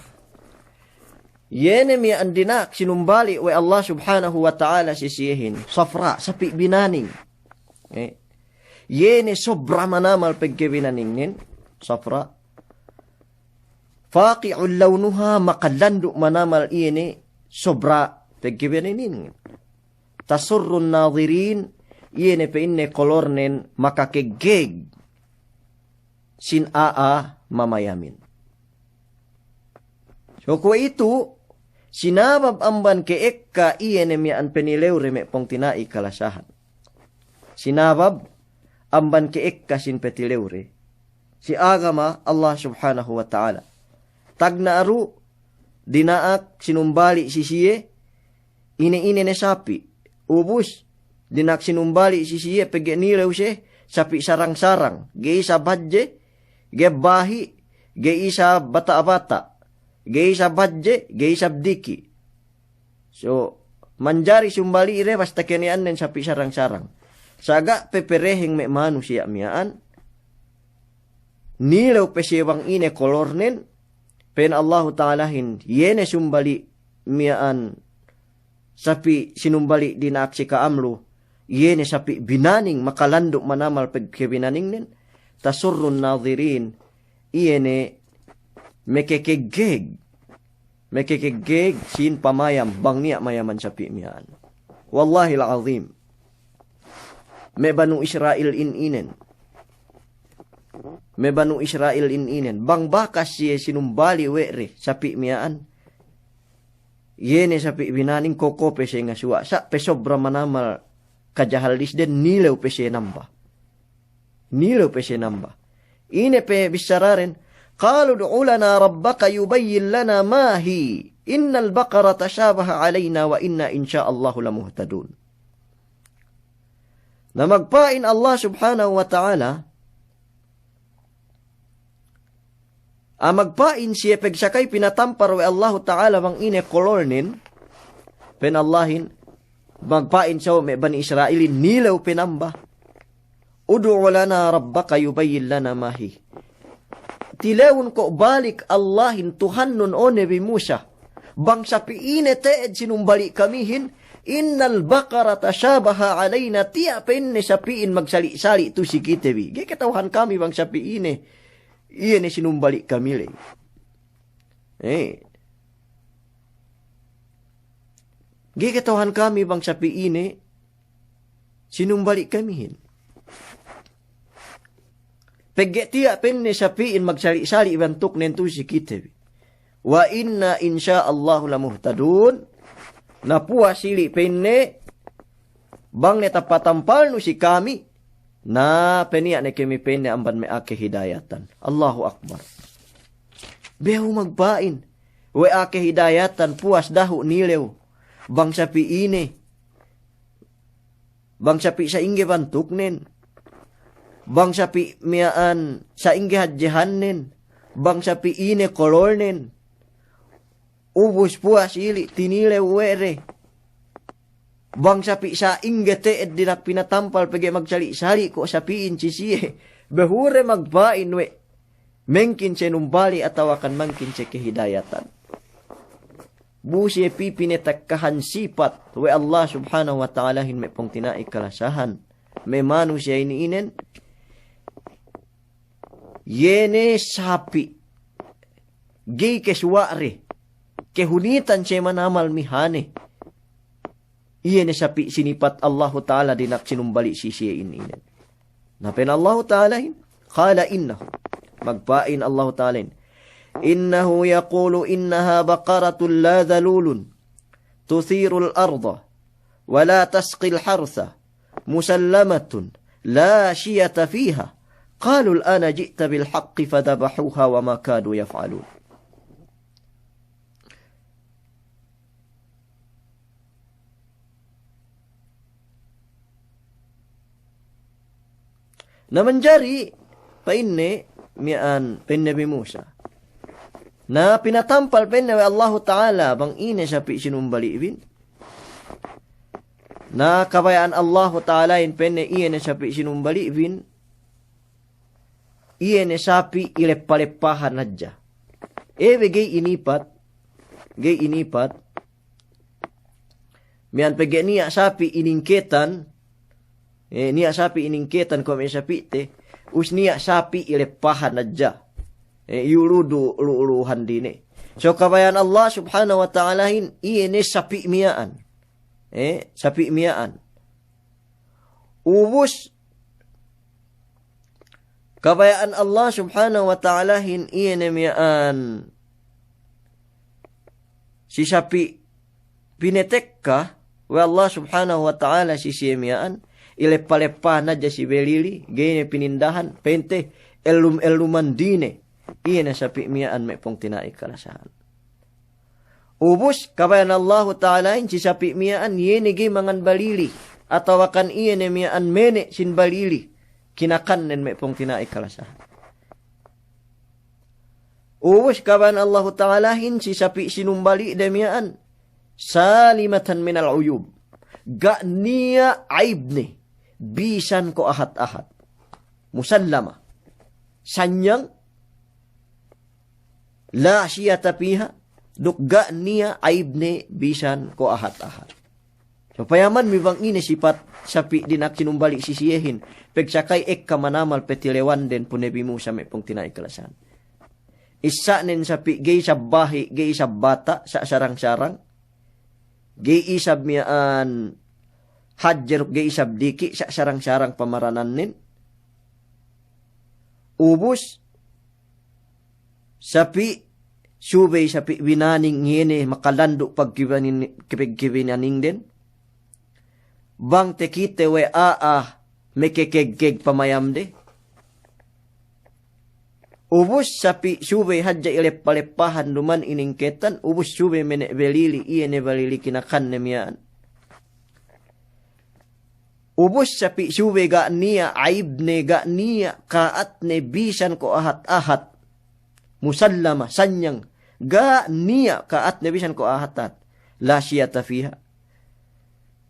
iye ne miya'an dina'ak sinumbali' we' Allah Subhanahu wa Ta'ala si siyehin, safra, sapi' binaning. Eh, iye ne sobra manamal pegge' binaningnen, safra. Faqi'un lawnuha, makalandu' manamal iye ne sobra pegge' binaningnen. Tasurrun nadhirin, iye ne pa'inne kolornen makakeggeg sin a'a mamayamin. So kuwe'itu, sinabab amban ke'ekka iye ne miya'an penilewde me' pungtina'i kalasahan. Sinabab amban ke'ekka sin petilewde si agama Allah Subhanahu wa Ta'ala. Tagna' du dina'ak sinumbali' si siye ine-ine ne sapi'. Ubus, dina'ak sinumbali' si siye pegge' nilew siye sapi' sarang-sarang. Ga'i isab hadje, ga'i bahi', ga'i isab bata'-bata'. Ga'i isab hadje, ga'i isab diki'. So, manjari sumbali'de basta keniya'annen sapi' sarang-sarang. Sa' ga' pepereheng me' manusiya' miya'an. Nilew pe siye bang ine kolornen, pa'in Allahu Ta'alahin, iye ne sumbali' miya'an sapi' sinumbali' dina'ak si ka'am lu, iye ne sapi' binaning makalandu' manamal pegge' binaningnen, tasurrun nadhirin, iye ne mekekeggeg, mekekeggeg sin pamayam bang niya' mayaman sapi' miya'an. Wallahil azim. Me' Banu Isra'il in inen. Me' Banu Isra'il in inen. Bang bakas siye sinumbali' we' de sapi' miya'an, iye ne sapi' binaning, koko pe siye ngasuwa'. Sa' pe sobra manamal kajahallisden, nilew pe siye namba. Nilew pe siye namba. Ine pe bissaraden, قالوا ادع لنا ربك يبين لنا ما هي إن البقر تشابه علينا وإنا إن شاء الله لمهتدون. Na magpa'in Allah Subhanahu wa Ta'ala, a, magpa'in siye pegsakay pinatampar we' Allahu Ta'ala bang ine kolornen, Pa'in Allahin, magpa'in sawe' me' Bani Isra'ilin, nilew pe namba. "Ud'u lana rabbaka yubayyin lana ma hi." Tilewun ko' balik Allahin, Tuhannun, o Nabi Musa, bang sapi'ine te'ed sinumbali' kamihin, "Innal baqara tashabaha alayna," tiya' pa'inne sapi'in magsali'-sali' tu'u si kite bi. Ga'i kata'uhan kami bang sapi'ine, iye ne sinumbali' kami ley. Eh. Ga'i kata'uhan kami bang sapi'ine sinumbali' kamihin. Pegge' tiya' pa'inne sapi'in magsali'-sali' bantuknen tu'u si kite bi. "Wa inna in sha Allahu lamuhtadun." Na puwas ili' pa'inne, bang ne tapatampalnu si kami, na peniya' ne kami pa'inne amban me' a'a kahidayatan. Allahu Akbar. Behu magpa'in, we' a'a kahidayatan puwas dahu' nilew bang sapi'ine, bang sapi' sa'ingge bantuknen, bang sapi' miya'an sa'ingge hadjehannen, bang sapi'ine kololnen. Ubus puwas ili' tinilew we' de bang sapi' sa'ingge te'ed dina'ak pinatampal, pegge' magsali'-sali' ko' sapi'in si siye. Behu de magpa'in we' mangkin siye numbali' atawakan mangkin siye kahidayatan. Bu siye pī pinatekkahan sipat we' Allah Subhanahu wa Ta'alahin, me' pungtina'i kalasahan, me' manusiya'in inin. Iye ne sapi' ga'i kesuwa' de, kahunitan siye manamal mihane. Iye ne sapi' sinipat Allahu Ta'ala dina'ak sinumbali' si siye inin. Na pa'in Allahu Ta'alahin, qala innahu. Magpa'in Allahu Ta'alahin, "Innahu yaqulu innaha baqaratun la dhalulun tuthirul arda wa la tasqil hartha musallamatun la shiyata fiha. Qalul ana ji'ta bil haqqi fadhabahuha wa ma kadu yaf'alun." Na manjari pa'inne miya'an, pa'in Nabi Musa, na pinatampal pa'inne we' Allahu Ta'ala bang ine sapi' sinumbali' bin. Na kabaya'an Allahu Ta'alahin pa'inne iye ne sapi' sinumbali' bin, iye ne sapi' ileppa-leppahan hadja. Ebe ga'i inipat, ga'i inipat. Miya'an pegge' niya' sapi' iningketan, eh, niya' sapi' iningketan kuwe' me' sapi'te, ubus niya' sapi' ileppahan hadja. Eh, iyuludu lu'u-lu'uhan dine. So kabaya'an Allah Subhanahu wa Ta'alahin, iye ne sapi' miya'an. Eh, sapi' miya'an. Ubus kabaya'an Allah Subhanahu wa Ta'alahin iye ne miya'an si sapi' pinetekka we' Allah Subhanahu wa Ta'ala si siye miya'an, ileppa-leppahan hadja si balili, ga'i ne pinindahan, pa'inte ellum-elluman dine, iye ne sapi' miya'an me' pungtina'i kalasahan. Ubus kabaya'an Allahu Ta'alahin si sapi' miya'an iye ne ga'i mangan balili, atawakan iye ne miya'an mene' sin balili, kinakannen me' pungtina'i kalasahan. Ubus kabaya'an Allahu Ta'alahin si sapi' sinumbali'de miya'an, salimatan minal uyub, ga' niya' aibne bisan ko' ahat-ahat. Musallama, sanyang, la shiyata fiha, duk ga' niya' aibne bisan ko' ahat-ahat. So payamanbi bang ine sipat sapi' dina'ak sinumbali' si siyehin, pegsakay ekka manamal petilewanden pu Nabi Musa me' pungtina'i kalasahan. Issa'nen sapi' ga'i isab bahi', ga'i isab bata', sa' sarang-sarang. Ga'i isab miya'an hadje duk ga'i isab diki', sa' sarang-sarang pamaranannen. Ubus sapi' subey sapi' binaning, iye ne makalandu' pagkibanin-, pagkibinaningden. Bang takite we' a'a mekekegkeg pamayamde. Ubus sapi' subey hadja ileppa-leppahan duman iningketan, ubus subey mene' balili, iye ne balili kinakanne miya'an. Ubus sapi' subey ga' niya' aibne, ga' niya' ka'atne bisan ko' ahat-ahat. Musallama, sanyang, ga' niya' ka'atne bisan ko' ahat-ahat. La shiyata fiha.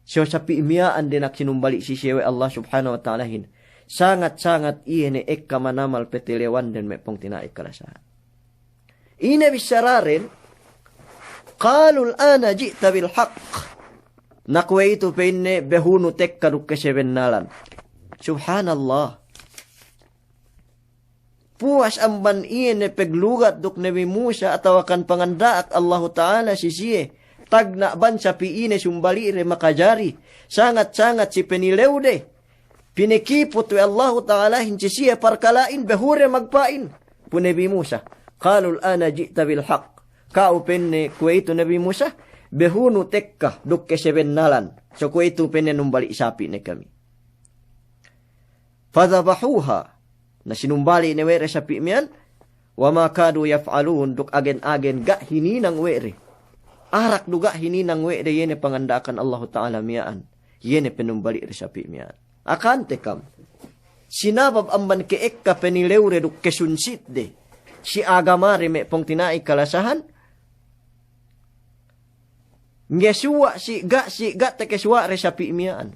So sapi' miya'an dina'ak sinumbali' si siye we' Allah Subhanahu wa Ta'alahin. Sangat-sangat iye ne ekka manamal petilewanden me' pungtina'i kalasahan. Ine bissaraden, "Qalul ana ji'ta bil haqq." Na kuwe'itu pa'inne, "Behunu tekka duk kesebennalan." Subhanallah. Puwas amban iye ne peglugat duk Nabi Musa atawakan panganda'ak Allahu Ta'ala si siye, tagna' bang sapi' ine sumbali'de makajari, sangat-sangat si penilewde. Pinekiput we' Allahu Ta'alahin si siye parkala'in, behude magpa'in. Pu Nabi Musa, "Qalul ana ji'ta bil haqq." Ka'u pa'inne kuwe'itu Nabi Musa, "Behunu tekka duk kesebennalan." So kuwe'itu pa'inne numbali' sapi' ne kami. Fadhabahuha. Na sinumbali' ne we' de sapi' miya'an, "Wa ma kadu yaf'alun," duk agen-agen ga' hininang we' de. Arak du ga' hininang we' de iye ne panganda'akan Allahu Ta'ala miya'an. Iye ne penumbali' de sapi' miya'an. Akahante kam. Sinabab amban ke'ekka penilewde duk kesunsitde si agamade me' pungtina'i kalasahan. Ngesuwa' si, ga' si, ga' tekesuwa'de sapi' miya'an.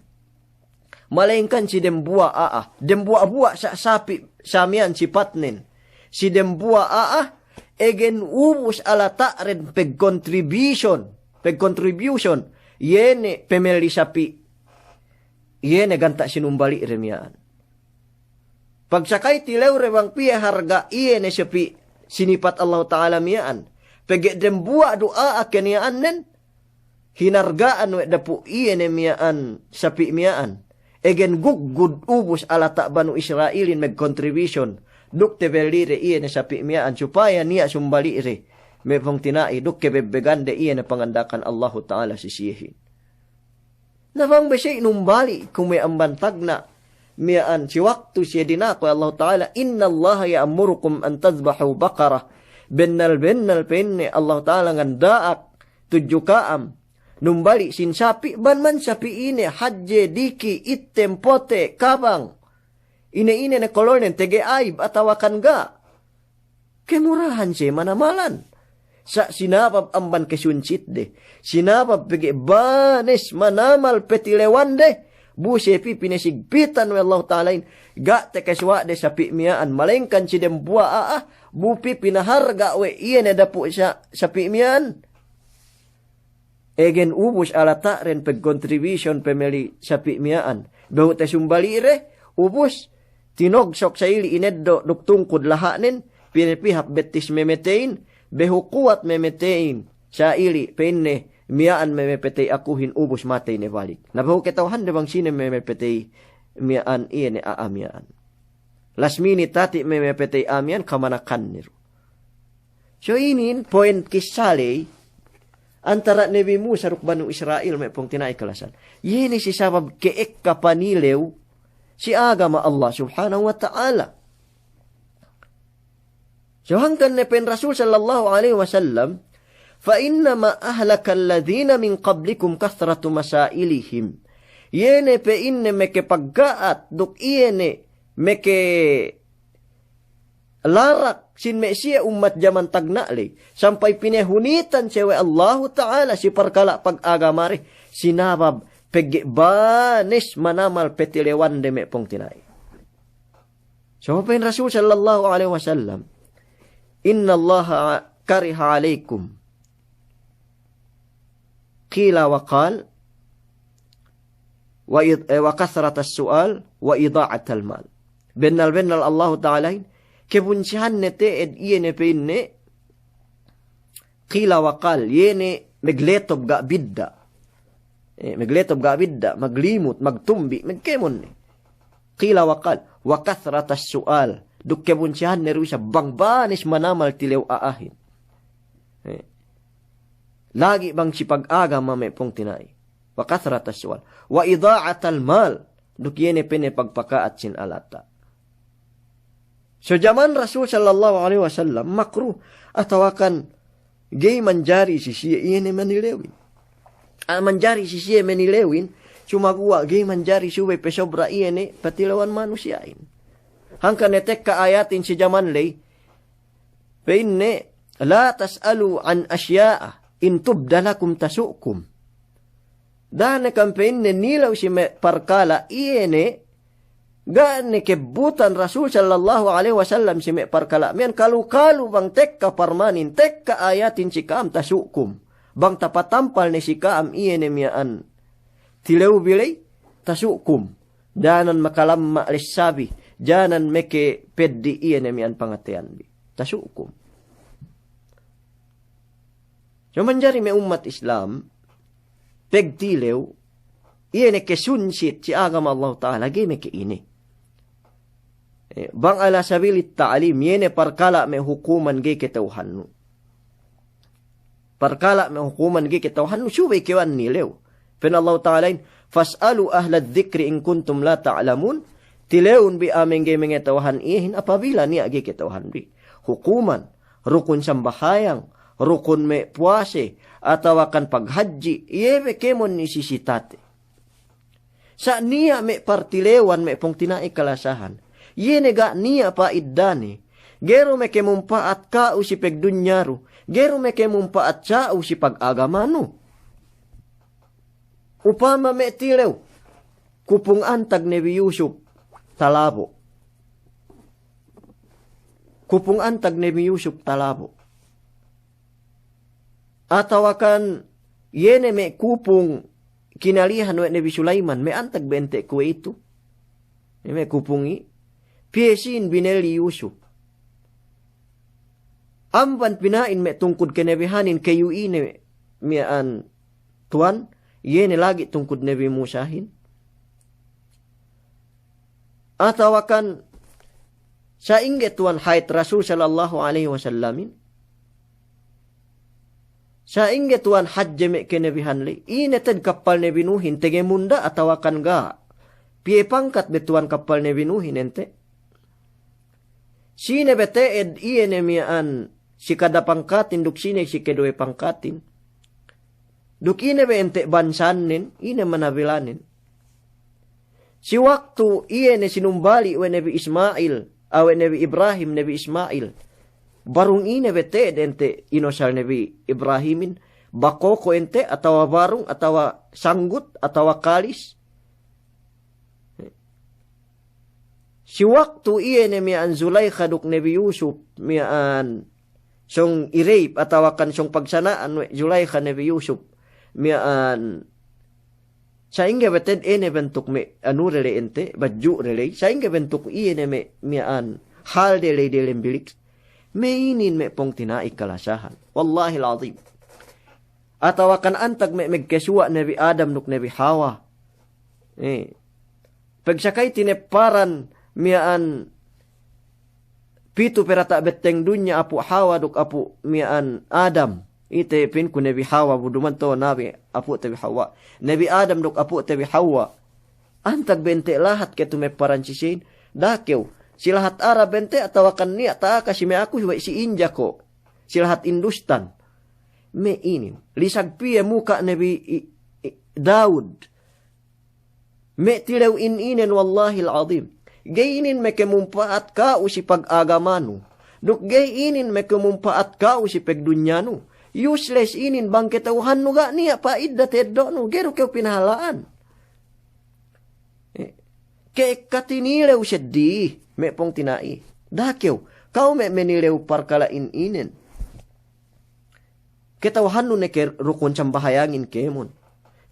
Malengkan si dembuwa' a'a, dembuwa'-buwa' sa' sapi' sa miya'an sipatnen. Si dembuwa' a'a, egen ubus alata'den pegcontribution, pegcontribution, iye ne pemelli sapi', iye ne ganta' sinumbali'de miya'an. Pagsakay tilewde bang piye harga' iye ne sapi' sinipat Allahu Ta'ala miya'an. Pegge' dembuwa' du a'a keniya'annen, hinarga'an we' dapu' iye ne miya'an sapi' miya'an. Egen guggud ubus alata' Banu Isra'ilin megcontribution duk tebellide iye ne sapi' miya'an supaya niya' sumbali'de me' pungtina'i duk kebebbegande iye ne panganda'akan Allahu Ta'ala si siyehin. Na bang bese' numbali' kuwe' amban tagna' miya'an si waktu siye dina'ak we' Allahu Ta'ala, "Innallaha ya'murukum an tadhbahu baqarah." Bennal-bennal pa'inne Allahu Ta'ala nganda'ak tudju ka'am numbali' sin sapi', bang man sapi' ine hadje, diki', ittem, pote', kabang. Ine-ine ne kololnen, tege aib atawakan ga'. Kemurahan siye manamalan. Sa' sinabab amban kesunsitde, sinabab pegge' banes manamal petilewande, bu siye pī pinasigpitan we' Allahu Ta'alahin, ga' tekesuwa'de sapi' miya'an, malengkan si dembuwa' a'a, bu pī pinaharga' we' iye ne dapu' sa-, sapi' miya'an. Egen ubus alata'den pegcontribution pemelli sapi' miya'an. Behu tesumbali'de, ubus tinogsok sa'ili' ineddo' duk tungkud laha'nen, pinepihap bettis memeteyin, behu kuwat memeteyin, sa'ili' pa'inne miya'an memepetey akuhin ubus matey ne balik. Na behu keta'uhande bang sine memepetey miya'an, iye ne a'a miya'an. Last minute tati' memepetey a'a miya'an kamanakanne du. So inin poin kissa ley antara' Nabi Musa duk Banu Isra'il me' pungtina'i kalasahan. Iye ne si sabab ke'ekka panilew si agama Allah Subhanahu wa Ta'ala. So hangkan ne pa'in Rasul sallallahu alaihi wasallam, "Fa innama ahlakal ladhina min qablikum kathratu masailihim." Iye ne pa'inne meke pagga'at duk iye ne meke larak sin me' siye ummat jaman tagna' ley, sampay pinehunitan siye we' Allahu Ta'ala si parkala' pag-agamade, sinabab pegge' banes manamal petilewande me' pungtina'i. So pa'in Rasul sallallahu alaihi wasallam, "Innallaha kariha alaikum qila wa qal, wa id-, eh, wa kathratas su'al, wa ida'atal mal." Bennal-bennal Allahu Ta'alahin, kebunsihanne te'ed iye ne pa'inne, qila wa qal, iye ne megletob ga' bidda'. Eh, megletob ga' bidda', maglimut, magtumbi', megkemon ne. Qila wa qal, wa kathratas su'al. Duk kebunsihanne du isab bang banes manamal tilew a'ahin. Eh. Lagi' bang si pag-agama me' pungtina'i. Wa kathratas su'al. Wa ida'atal mal. Duk iye ne pa'inne pagpaka'at sin alata'. So jaman Rasul sallallahu alaihi wasallam makruh atawakan ga'i manjari si siye iye ne manilewin. Ah, manjari si siye manilewin, sumaguwa' ga'i manjari subey pesobra iye ne patilewan manusiya'in. Hangkan ne tekka ayatin si jaman ley, pa'inne, "La tas'alu an asya'a in tubda lakum tasu'kum." Da'a ne kam pa'inne nilew si me' parkala' iye ne, ga' ne kebbutan Rasul sallallahu alaihi wasallam si me' parkala' miya'an, kalu-kalu bang tekka parmanin, tekka ayatin si ka'am tasu'kum. Bang tapatampal ne si ka'am iye ne miya'an tilewbi ley, tasu'kum. Danan makalamma' lessabi, danan meke peddi' iye ne miya'an pangateyanbi. Tasu'kum. So manjari me' ummat Islam, pegtilew, iye ne kesunsit si agama Allahu Ta'ala, ga'i meke ine. Eh, bang ala sabilit ta'lim, iye ne parkala' me' hukuman ga'i keta'uhannu. Parkala' me' hukuman ga'i keta'uhannu, subey kew nilew. Pa'in Allahu Ta'alahin, "Fas'alu ahladh dhikri in kuntum la ta'lamun." Tilewun bi a'a mangga'i mangata'uhan iyehin apabila niya' ga'i keta'uhanbi. Hukuman, rukun sambahayang, rukun me' puwase, atawakan paghadji', iye be kēmon isisitate. Sa' niya' me' partilewan me' pungtina'i kalasahan. Iye ne ga' niya' pa'iddane. Ga'i du meke mumpa'at ka'u si pegdunyaru. Ga'i du meke mumpa'at sa'u si pagagamanu. Upama me' tilew, kupung antag Nabi Yusuf talabo'. Kupung antag Nabi Yusuf talabo'. Atawakan iye ne me' kupung kinalihan we' Nabi Sulaiman, me' antag be ente' kuwe'itu. Iye me' kupung i', piye sīn binelli Yusuf. Amban pina'in me' tungkud kenebihanin keyu ine miya'an tuwan, iye ne lagi' tungkud Nabi Musahin. Atawakan sa'ingge tuwan hait Rasul sallallahu alaihi wasallamin. Sa'ingge tuwan hadje me' kenebihan ley. Ine te'ed kappal Nabi Nuhin, tegemun da' atawakan ga'. Piye pangkat be tuwan kappal Nabi Nuhin ente'. Sine be te'ed iye ne miya'an si kada pangkatin duk sine si keduwe pangkatin. Duk ine be ente' bansanen, ine manabilanen. Si waktu iye ne sinumbali' we' Nabi Ismail, a we' Nabi Ibrahim, Nabi Ismail. Barung ine be te'ed ente' inosal Nabi Ibrahimin, bakoko ente' atawa barung atawa sanggut atawa kalis. Si waktu iye ne miya'an Zulaikha duk Nabi Yusuf miya'an sōng i-rape atawakan sōng pagsana'an we' Zulaikha Nabi Yusuf miya'an sa'ingge be te'ed ine bentuk me' anu de ley ente', badju' de ley, sa'ingge bentuk iye ne me' miya'an hal de ley delem bilik. Me' inin me' pungtina'i kalasahan. Wallahil azim. Atawakan antag me' megkesuwa' Nabi Adam duk Nabi Hawa. Eh. Pegsakay tinepparan miya'an pitu perata' betteng dunya apu' Hawa duk apu' miya'an Adam. Ite pinku Nabi Hawa, bu duman to Nabi apu'te bi Hawa. Nabi Adam duk apu'te bi Hawa. Antag be ente' lahat ke tumepparan si sīn. Da'a kew. Si lahat Arab ente' atawakan niya' ta'aka si me' aku we' si Inja ko'. Si lahat Industan. Me' inin. Lisag piye muka' Nabi i-, i-, Daud. Me' tilew in inen wallahil azim. Ga'i inin meke mumpa'at ka'u si pagagamanu. Duk ga'i inin meke mumpa'at ka'u si pagdunyanu. Useless inin bang kata'uhannu ga' niya' pa'idda teddo'nu. Ga'i du kew pinahala'an. Eh, ke ekka tinilew seddili, me' pungtina'i. Da'a kew, ka'u me' manilew parkala' in inen. Kata'uhannu ne ke rukun sambahayangin kēmon.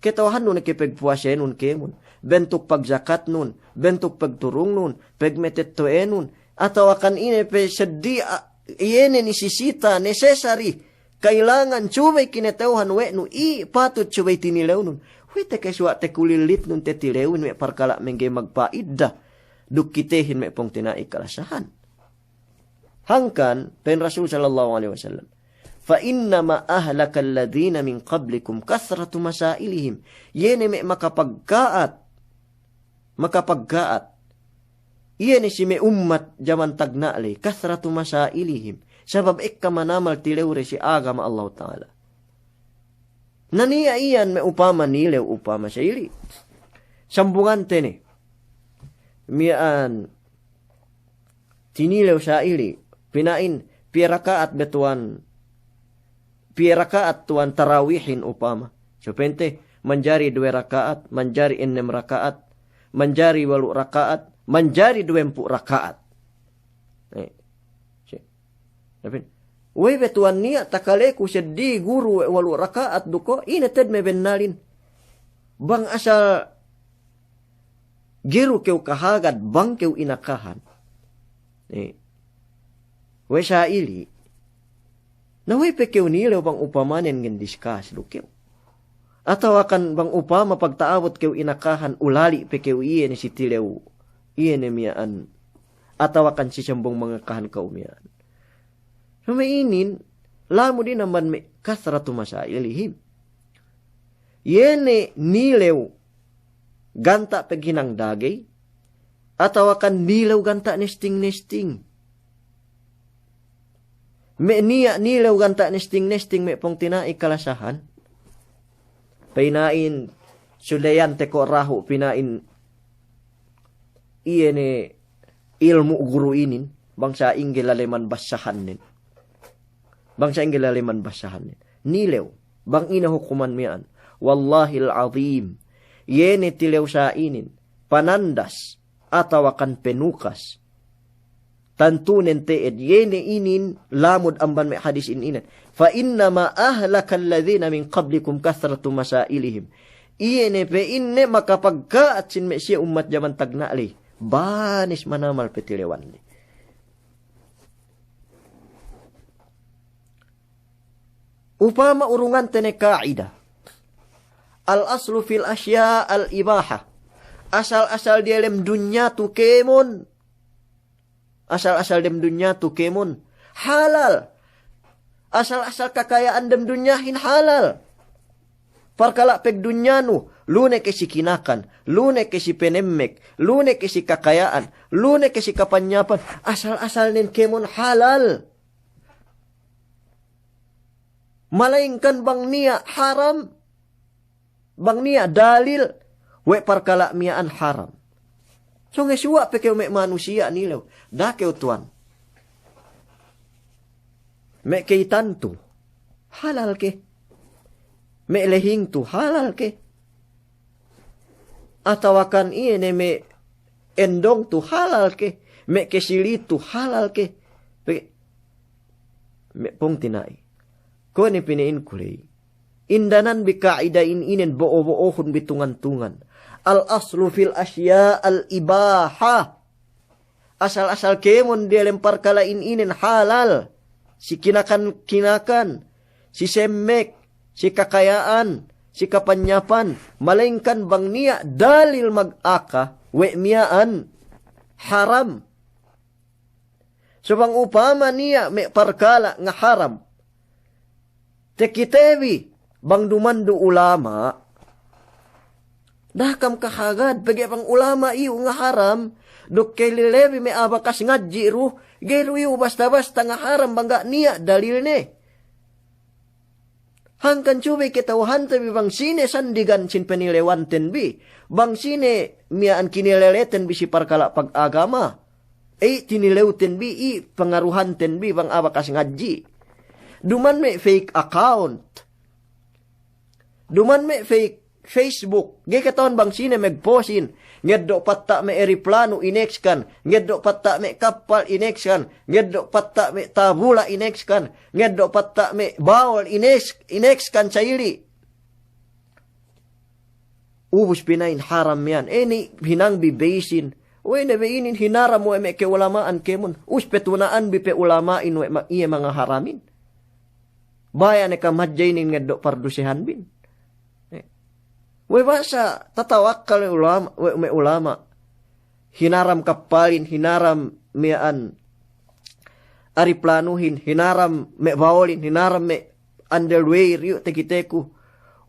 Kata'uhannu ne ke pagpuwasenun kēmon. Bentuk pagjakatnun, bentuk pagturungnun, pagmatetto'enun. Atawakan ine pe seddili, a, iye ne nisisita, necessary. Kailangan subey kinata'uhan we' nu, i' patut subey tinilewnun. We' te kesuwa' te kulilitnun te tilewin me' parkala' mangga'i magpa'idda. Duk kitehin me' pungtina'i kalasahan. Hangkan, pa'in Rasul sallallahu alaihi wasallam, "Fa innama ahlakal ladhina min qablikum kathratu masailihim." Iye ne me' makapagka'at, makapagka'at. Iye ne si me' ummat jaman tagna' ley, kathratu masailihim. Sabab ekka manamal tilewde si agama Allahu Ta'ala. Na niya' iyan me' upama nilew upama sa'ili. Sambungante ne. Miya'an tinilew sa'ili, pina'in, piye raka'at be tuwan, piye raka'at tuwan tarawihin upama. So pa'inte, manjari duwe raka'at, manjari ennem raka'at, manjari walu' raka'at, manjari duwempū' raka'at. Eh, si-, tapi, we' be tuwan niya' takaleku seddili guru we' walu' raka'at du ko', ine te'ed me' bennalin. Bang asal ga'i du kew kahagad, bang kew inakahan. Eh. We' sa'ili. Na we' pe kew nilew bang upamanen ngendiskas du kew. Atawakan bang upama pagta'abut kew inakahan ulali' pe kew iye ne si tilew. Iye ne miya'an. Atawakan si sambung mangakahan kew miya'an. So me' inin, lamud inin amban me' kathratu masailihim. Iye ne nilew ganta' peghinang dagey, atawakan nilew ganta' nesting-nesting. Me' niya' nilew ganta' nesting-nesting me' pungtina'i kalasahan. Pina'in sudeyante ko' rahu' pina'in iye ne ilmu' guru inin, bang sa'ingge laleman bassahannen. Bang sa'ingge laleman bassahannen. Nilew, bang ine hukuman miya'an. Wallahil azim, iye ne tilew sa'inin, panandas, atawakan penukas. Tantunen te'ed, iye ne inin lamud amban me' hadis inin. Fa innama ahlakal ladhina min qablikum kathratu masailihim. Iye ne pe inin makapagka'at sin me' siye ummat jaman tagna' ley. Banes manamal pe tilewan ley. Upama urungante ne ka'ida. Al aslu fil asya' al ibaha. Asal-asal diyalem dunya tu kēmon. Asal-asal dem dunya tu kēmon halal. Asal-asal kakaya'an dem dunyahin halal. Parkala' pegdunyanu, lu ne ke si kinakan, lu ne ke si penemmek, lu ne ke si kakaya'an, lu ne ke si kapanyapan, asal-asal nen kēmon halal. Malayingkan bang niya' haram, bang niya' dalil we' parkala' miya'an haram. Songe suwa' pe kew me' manusiya' nilew, da'a kew tuwan. Me' keyitan tu halal ke? Me' lehing tu halal ke? Atawakan iye ne me' endong tu halal ke? Me' kesili tu halal ke? Pe-, me' pungtina'i. Kuwe' ne pina'inku ley. Indanan bi ka'ida in inen bo'o-bo'ohun bi tungan-tungan. Al aslu fil asya' al ibaha. Asal-asal kēmon diyalem parkala' in inen halal. Si kinakan-kinakan, si semmek, si kakaya'an, si kapanyapan, malayingkan bang niya' dalil magaka we' miya'an haram. So bang upama niya' me' parkala' ngaharam, takite bi bang duman du ulama', da'a kam kahagad, pegge' bang ulama' iyu' ngaharam, duk kelile bi me' a'a bakas ngadji' du, ga'i du iyu' basta-basta ngaharam bang ga' niya' dalilne. Hangkan subey kata'uhante bi bang sine sandigan sin penilewanten bi, bang sine miya'an kinileleten bi si parkala' pagagama. Iye tinilewten bi, iye pangaruhanten bi bang a'a bakas ngadji'. Duman me' fake account. Duman me' fake Facebook. Ga'i kata'uhan bang sine magpostin. Ngeddo' patta' me' ereplanu inekskan. Ngeddo' patta' me' kappal inekskan. Ngeddo' patta' me' tabula inekskan. Ngeddo' patta' me' bawol ineks-, inekskan sa'ili'. Ubus pina'in haram miya'an. Eni hinang bi be'isin. We' ne be inin hinaram we' me' ka'ulama'an kēmon. Ubus petuna'an bi pe ulama'in we' ma-, iye mangaharamin. Baya' ne kam hadja inin ngeddo' pardusehanbin. Eh. We' basa' tatawakkal we' ulama', we' me' ulama'. Hinaram kappalin, hinaram miya'an ariplanuhin, hinaram me' bawolin, hinaram me' underwear, iyu' takiteku.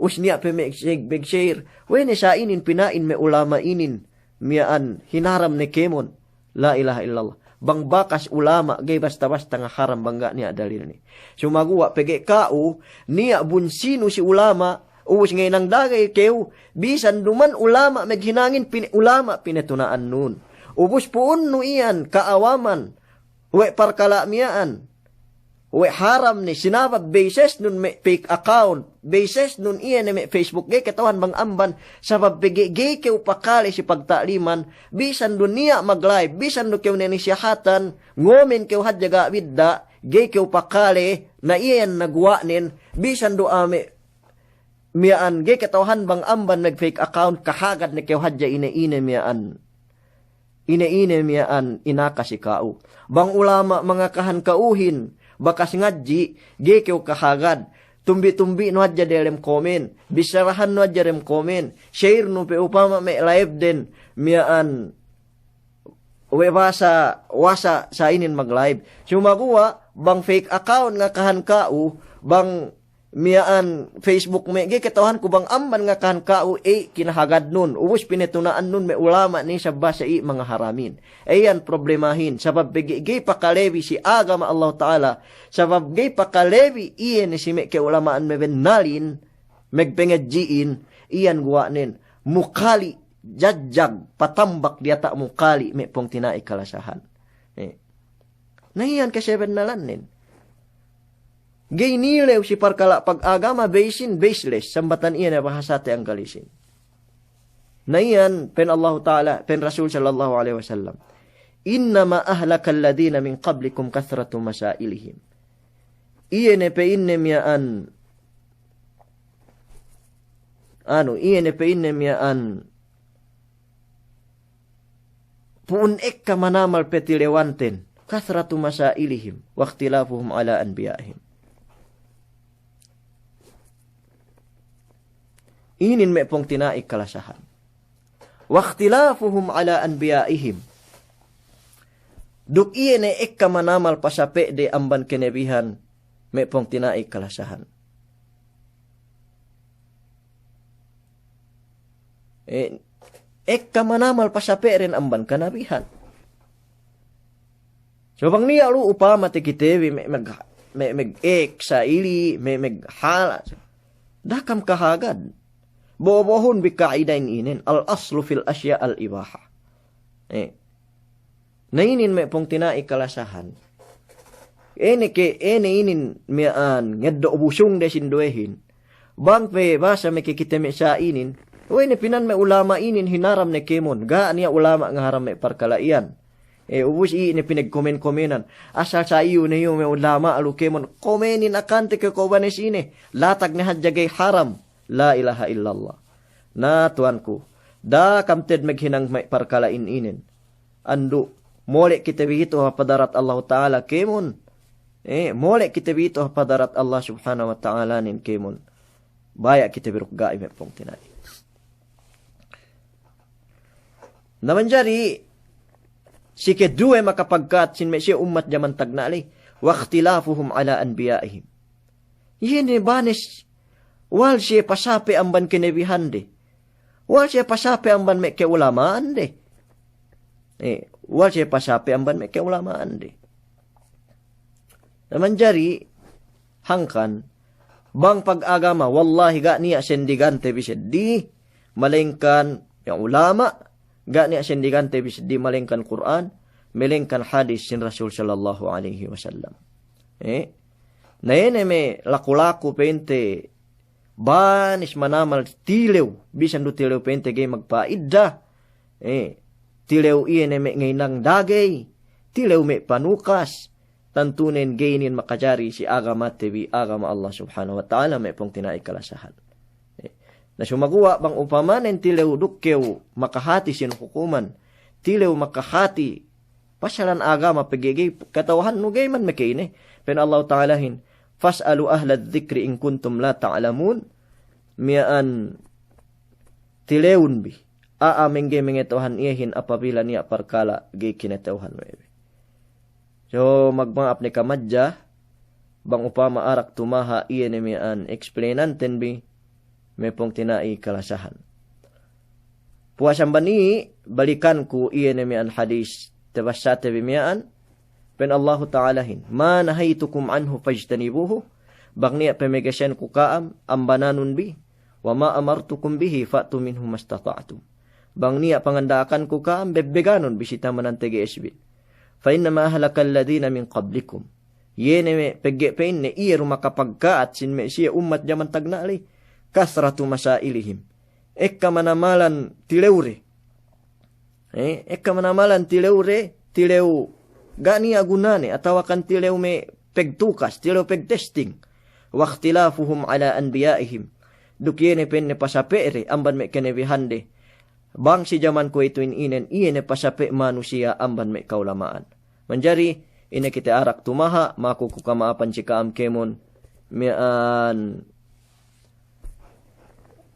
Ubus niya' pe me' seg-, begseir. We' ne sa'inin pina'in me' ulama' inin miya'an hinaram ne kēmon. La ilaha illallah. Bang bakas ulama' ga'i basta-basta ngaharam bang ga' niya' dalilne. Sumaguwa' pegge' ka'u, niya' bunsinu si ulama', ubus ngahinang dagey kew, bisan duman ulama' maghinangin pin-, ulama' pinetuna'annun. Ubus pu'unnu iyan ka'awaman we' parkala' miya'an. we' haram ne, sinabab besesnun me' fake account, besesnun iye ne me' Facebook, ga'i kata'uhan bang amban, sabab pegge' ga'i kew pakale si pagta'liman, bisan du niya' mag-live, bisan du kew ne nisihatan, ngomen kew hadja ga' bidda', ga'i kew pakale, na iyan na guwa'nen, bisan du ame' miya'an, ga'i kata'uhan bang amban mag-fake account, kahagad ne kew hadja ine-ine miya'an. Ine-ine miya'an inaka si ka'u. Bang ulama' mangakahan ka'uhin, bakas ngadji', ga'i kew kahagad. Tumbi'-tumbi'nu hadja delem komen, bissarahannu hadja dem komen, share-nu pe upama me' live den miya'an, we' basa, wasa sa inin mag-live. Sumaguwa', bang fake account ngakahan ka'u, bang miya'an Facebook me', ga'i kata'uhanku bang amban ngakahan ka'u, e, kinahagadnun, ubus pinetuna'annun me' ulama' ne isab basa i' mangaharamin. E, iyan problemahin, sabab pegge' ga'i pakalebi si agama Allahu Ta'ala, sabab ga'i pakalebi iye ne si me' ke'ulama'an mabennalin, magpangadji'in, iyan guwa'nen, mukali', jajjag, patambak diyata' mukali', me' pungtina'i kalasahan. E. Na iyan kasebennalannen. Ga'i nilew si parkala' pag-agama, basin, baseless, sambatan iyan bahasate Anggalisin. Na iyan, pa'in Allahu Ta'ala, pa'in Rasul sallallahu alaihi wasallam, "Innama ahlakal ladhina min qablikum kathratu masailihim." Iye ne pa'inne miya'an, anu, iye ne pa'inne miya'an, pu'un ekka manamal patilewanten, kathratu masailihim, wa ikhtilafuhum ala anbiya'ihim. Inin me' pungtina'i kalasahan. Wa ikhtilafuhum ala anbiya'ihim. Duk iye ne ekka manamal pasape'de amban kenebihan, me' pungtina'i kalasahan. E, ekka manamal pasape'den amban kanabihan. So bang niya' lu upama takite bi me', me', me', me' ek sa ili, me', me' hala. Da'a kam kahagad. Bo'o-bo'ohun bi ka'idahin inin, al-aslu fil asya' al-ibaha. E. Na inin me' pungtina'i kalasahan. Ine ke, ine inin miya'an ngeddo' busungde sinduwehin. Bang pe basa me' ke kite me' sa inin. We' ne pinan me' ulama' inin hinaram ne kēmon. Ga' niya' ulama' ngaharam me' parkala' iyan. E, ubus i' ne pinagkomen-komenan. Asal sa iyu ne iyu me' ulama' lu kēmon. Komenin akante ke kobane sine. Latag ne hadja ga'i haram. La ilaha illallah. Na tuwanku, da'a kam te'ed maghinang me' parkala'in inin. Andu', mole' kite bi itu hap hadarat Allahu Ta'ala kēmon. E, mole' kite bi itu hap hadarat Allah Subhanahu wa Ta'alanin kēmon. Baya' kite bi duk ga'i me' pungtina'i. Na manjari, si keduwe makapagkat sin me' siye ummat jaman tagna' ley, wa ikhtilafuhum ala anbiya'ihim. Iye ne banes, wal siye pasape' amban kenebihande. Wal siye pasape' amban me' keulama'ande. E, wal siye pasape' amban me' keulama'ande. Na manjari, hangkan, bang pag-agama, wallahi ga' niya' sendigante bi seddi, malengkan, ya ulama', ga' niya' sendigante bi seddi, malengkan Kur'an, malengkan hadis sin Rasul sallallahu alaihi wasallam. E? Na ine me' laku-laku pa'inte banis manamal tilew, bisan du tilew pa'inte ga'i magpa'idda. E, tilew iye ne me' ngahinang dagey, tilew me' panukas, tantunen ga'i inin makajari si agamate bi agama Allah Subhanahu wa Ta'ala me' pungtina'i kalasahan. E, na sumaguwa' bang upamanen tilew duk kew makahati sin hukuman, tilew makahati pasalan agama pegge' ga'i kata'uhannu ga'i man maka'ine. Pa'in Allahu Ta'alahin, "Fas'alu ahladh dhikri in kuntum la ta'lamun." Miya'an tilewun bi a'a mengge mangata'uhan iyehin apabila niya' parkala' ga'i kinata'uhan we' bi. So, magma'ap ne kamadja, bang upama arak tumaha' iye ne miya'an explainanten bi, me' pungtina'i kalasahan. Puwas amban i', balikanku iye ne miya'an hadis tabassate bi miya'an, pa'in Allahu Ta'alahin, "Ma nahaytukum anhu fajtanibuhu," bang niya' pamagesenku ka'am, ambananun bi, "wa ma amartukum bihi fa'tu minhu mastata'tum." Bang niya' panganda'akanku ka'am, bebbeganun bi si tamanan tege'es bi. "Fa innama ahlakal ladhina min qablikum." Iye ne me' pegge' pa'inne, iye du makapagka'at sin me' siye ummat jaman tagna' ley. Kathratu masailihim. Ekka manamalan tilewde. Eh, ekka manamalan tilewde, tilew ga' niya' gunane, atawakan tilew me' pegtukas, tilew pegtesting. Wa ikhtilafuhum ala anbiya'ihim. Duk iye ne pa'inne pasape'de amban me' kenebihande. Bang si jaman kuwe'itu in inen, iye ne pasape' manusiya' amban me' ka'ulama'an. Manjari, ine kite arak tumaha', maku ku kama'apan si ka'am kēmon, miya'an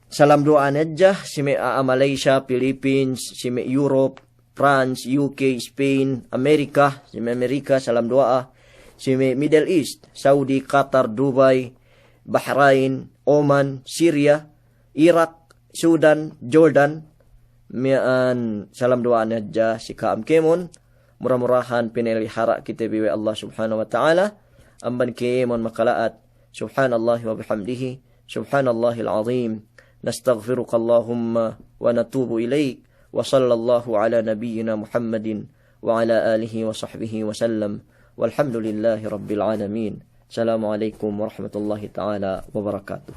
salam duwa'a ne hadja, si me' a'a Malaysia, Philippines, si me' Europe, France, U K, Spain, America, si me' America, salam duwa'a, si me' Middle East, Saudi, Qatar, Dubai, Bahrain, Oman, Syria, Iraq, Sudan, Jordan, miya'an salam duwa'a ne hadja si ka'am kēmon, mura-murahan pinelihara' kite bi we' Allah Subhanahu wa Ta'ala, amban kēmon makala'at, سبحان الله وبحمده، سبحان الله العظيم، نستغفرك اللهم ونتوب إليك، وصلى الله على نبينا محمد وعلى آله وصحبه وسلم، والحمد لله رب العالمين. السلام عليكم ورحمة الله تعالى وبركاته.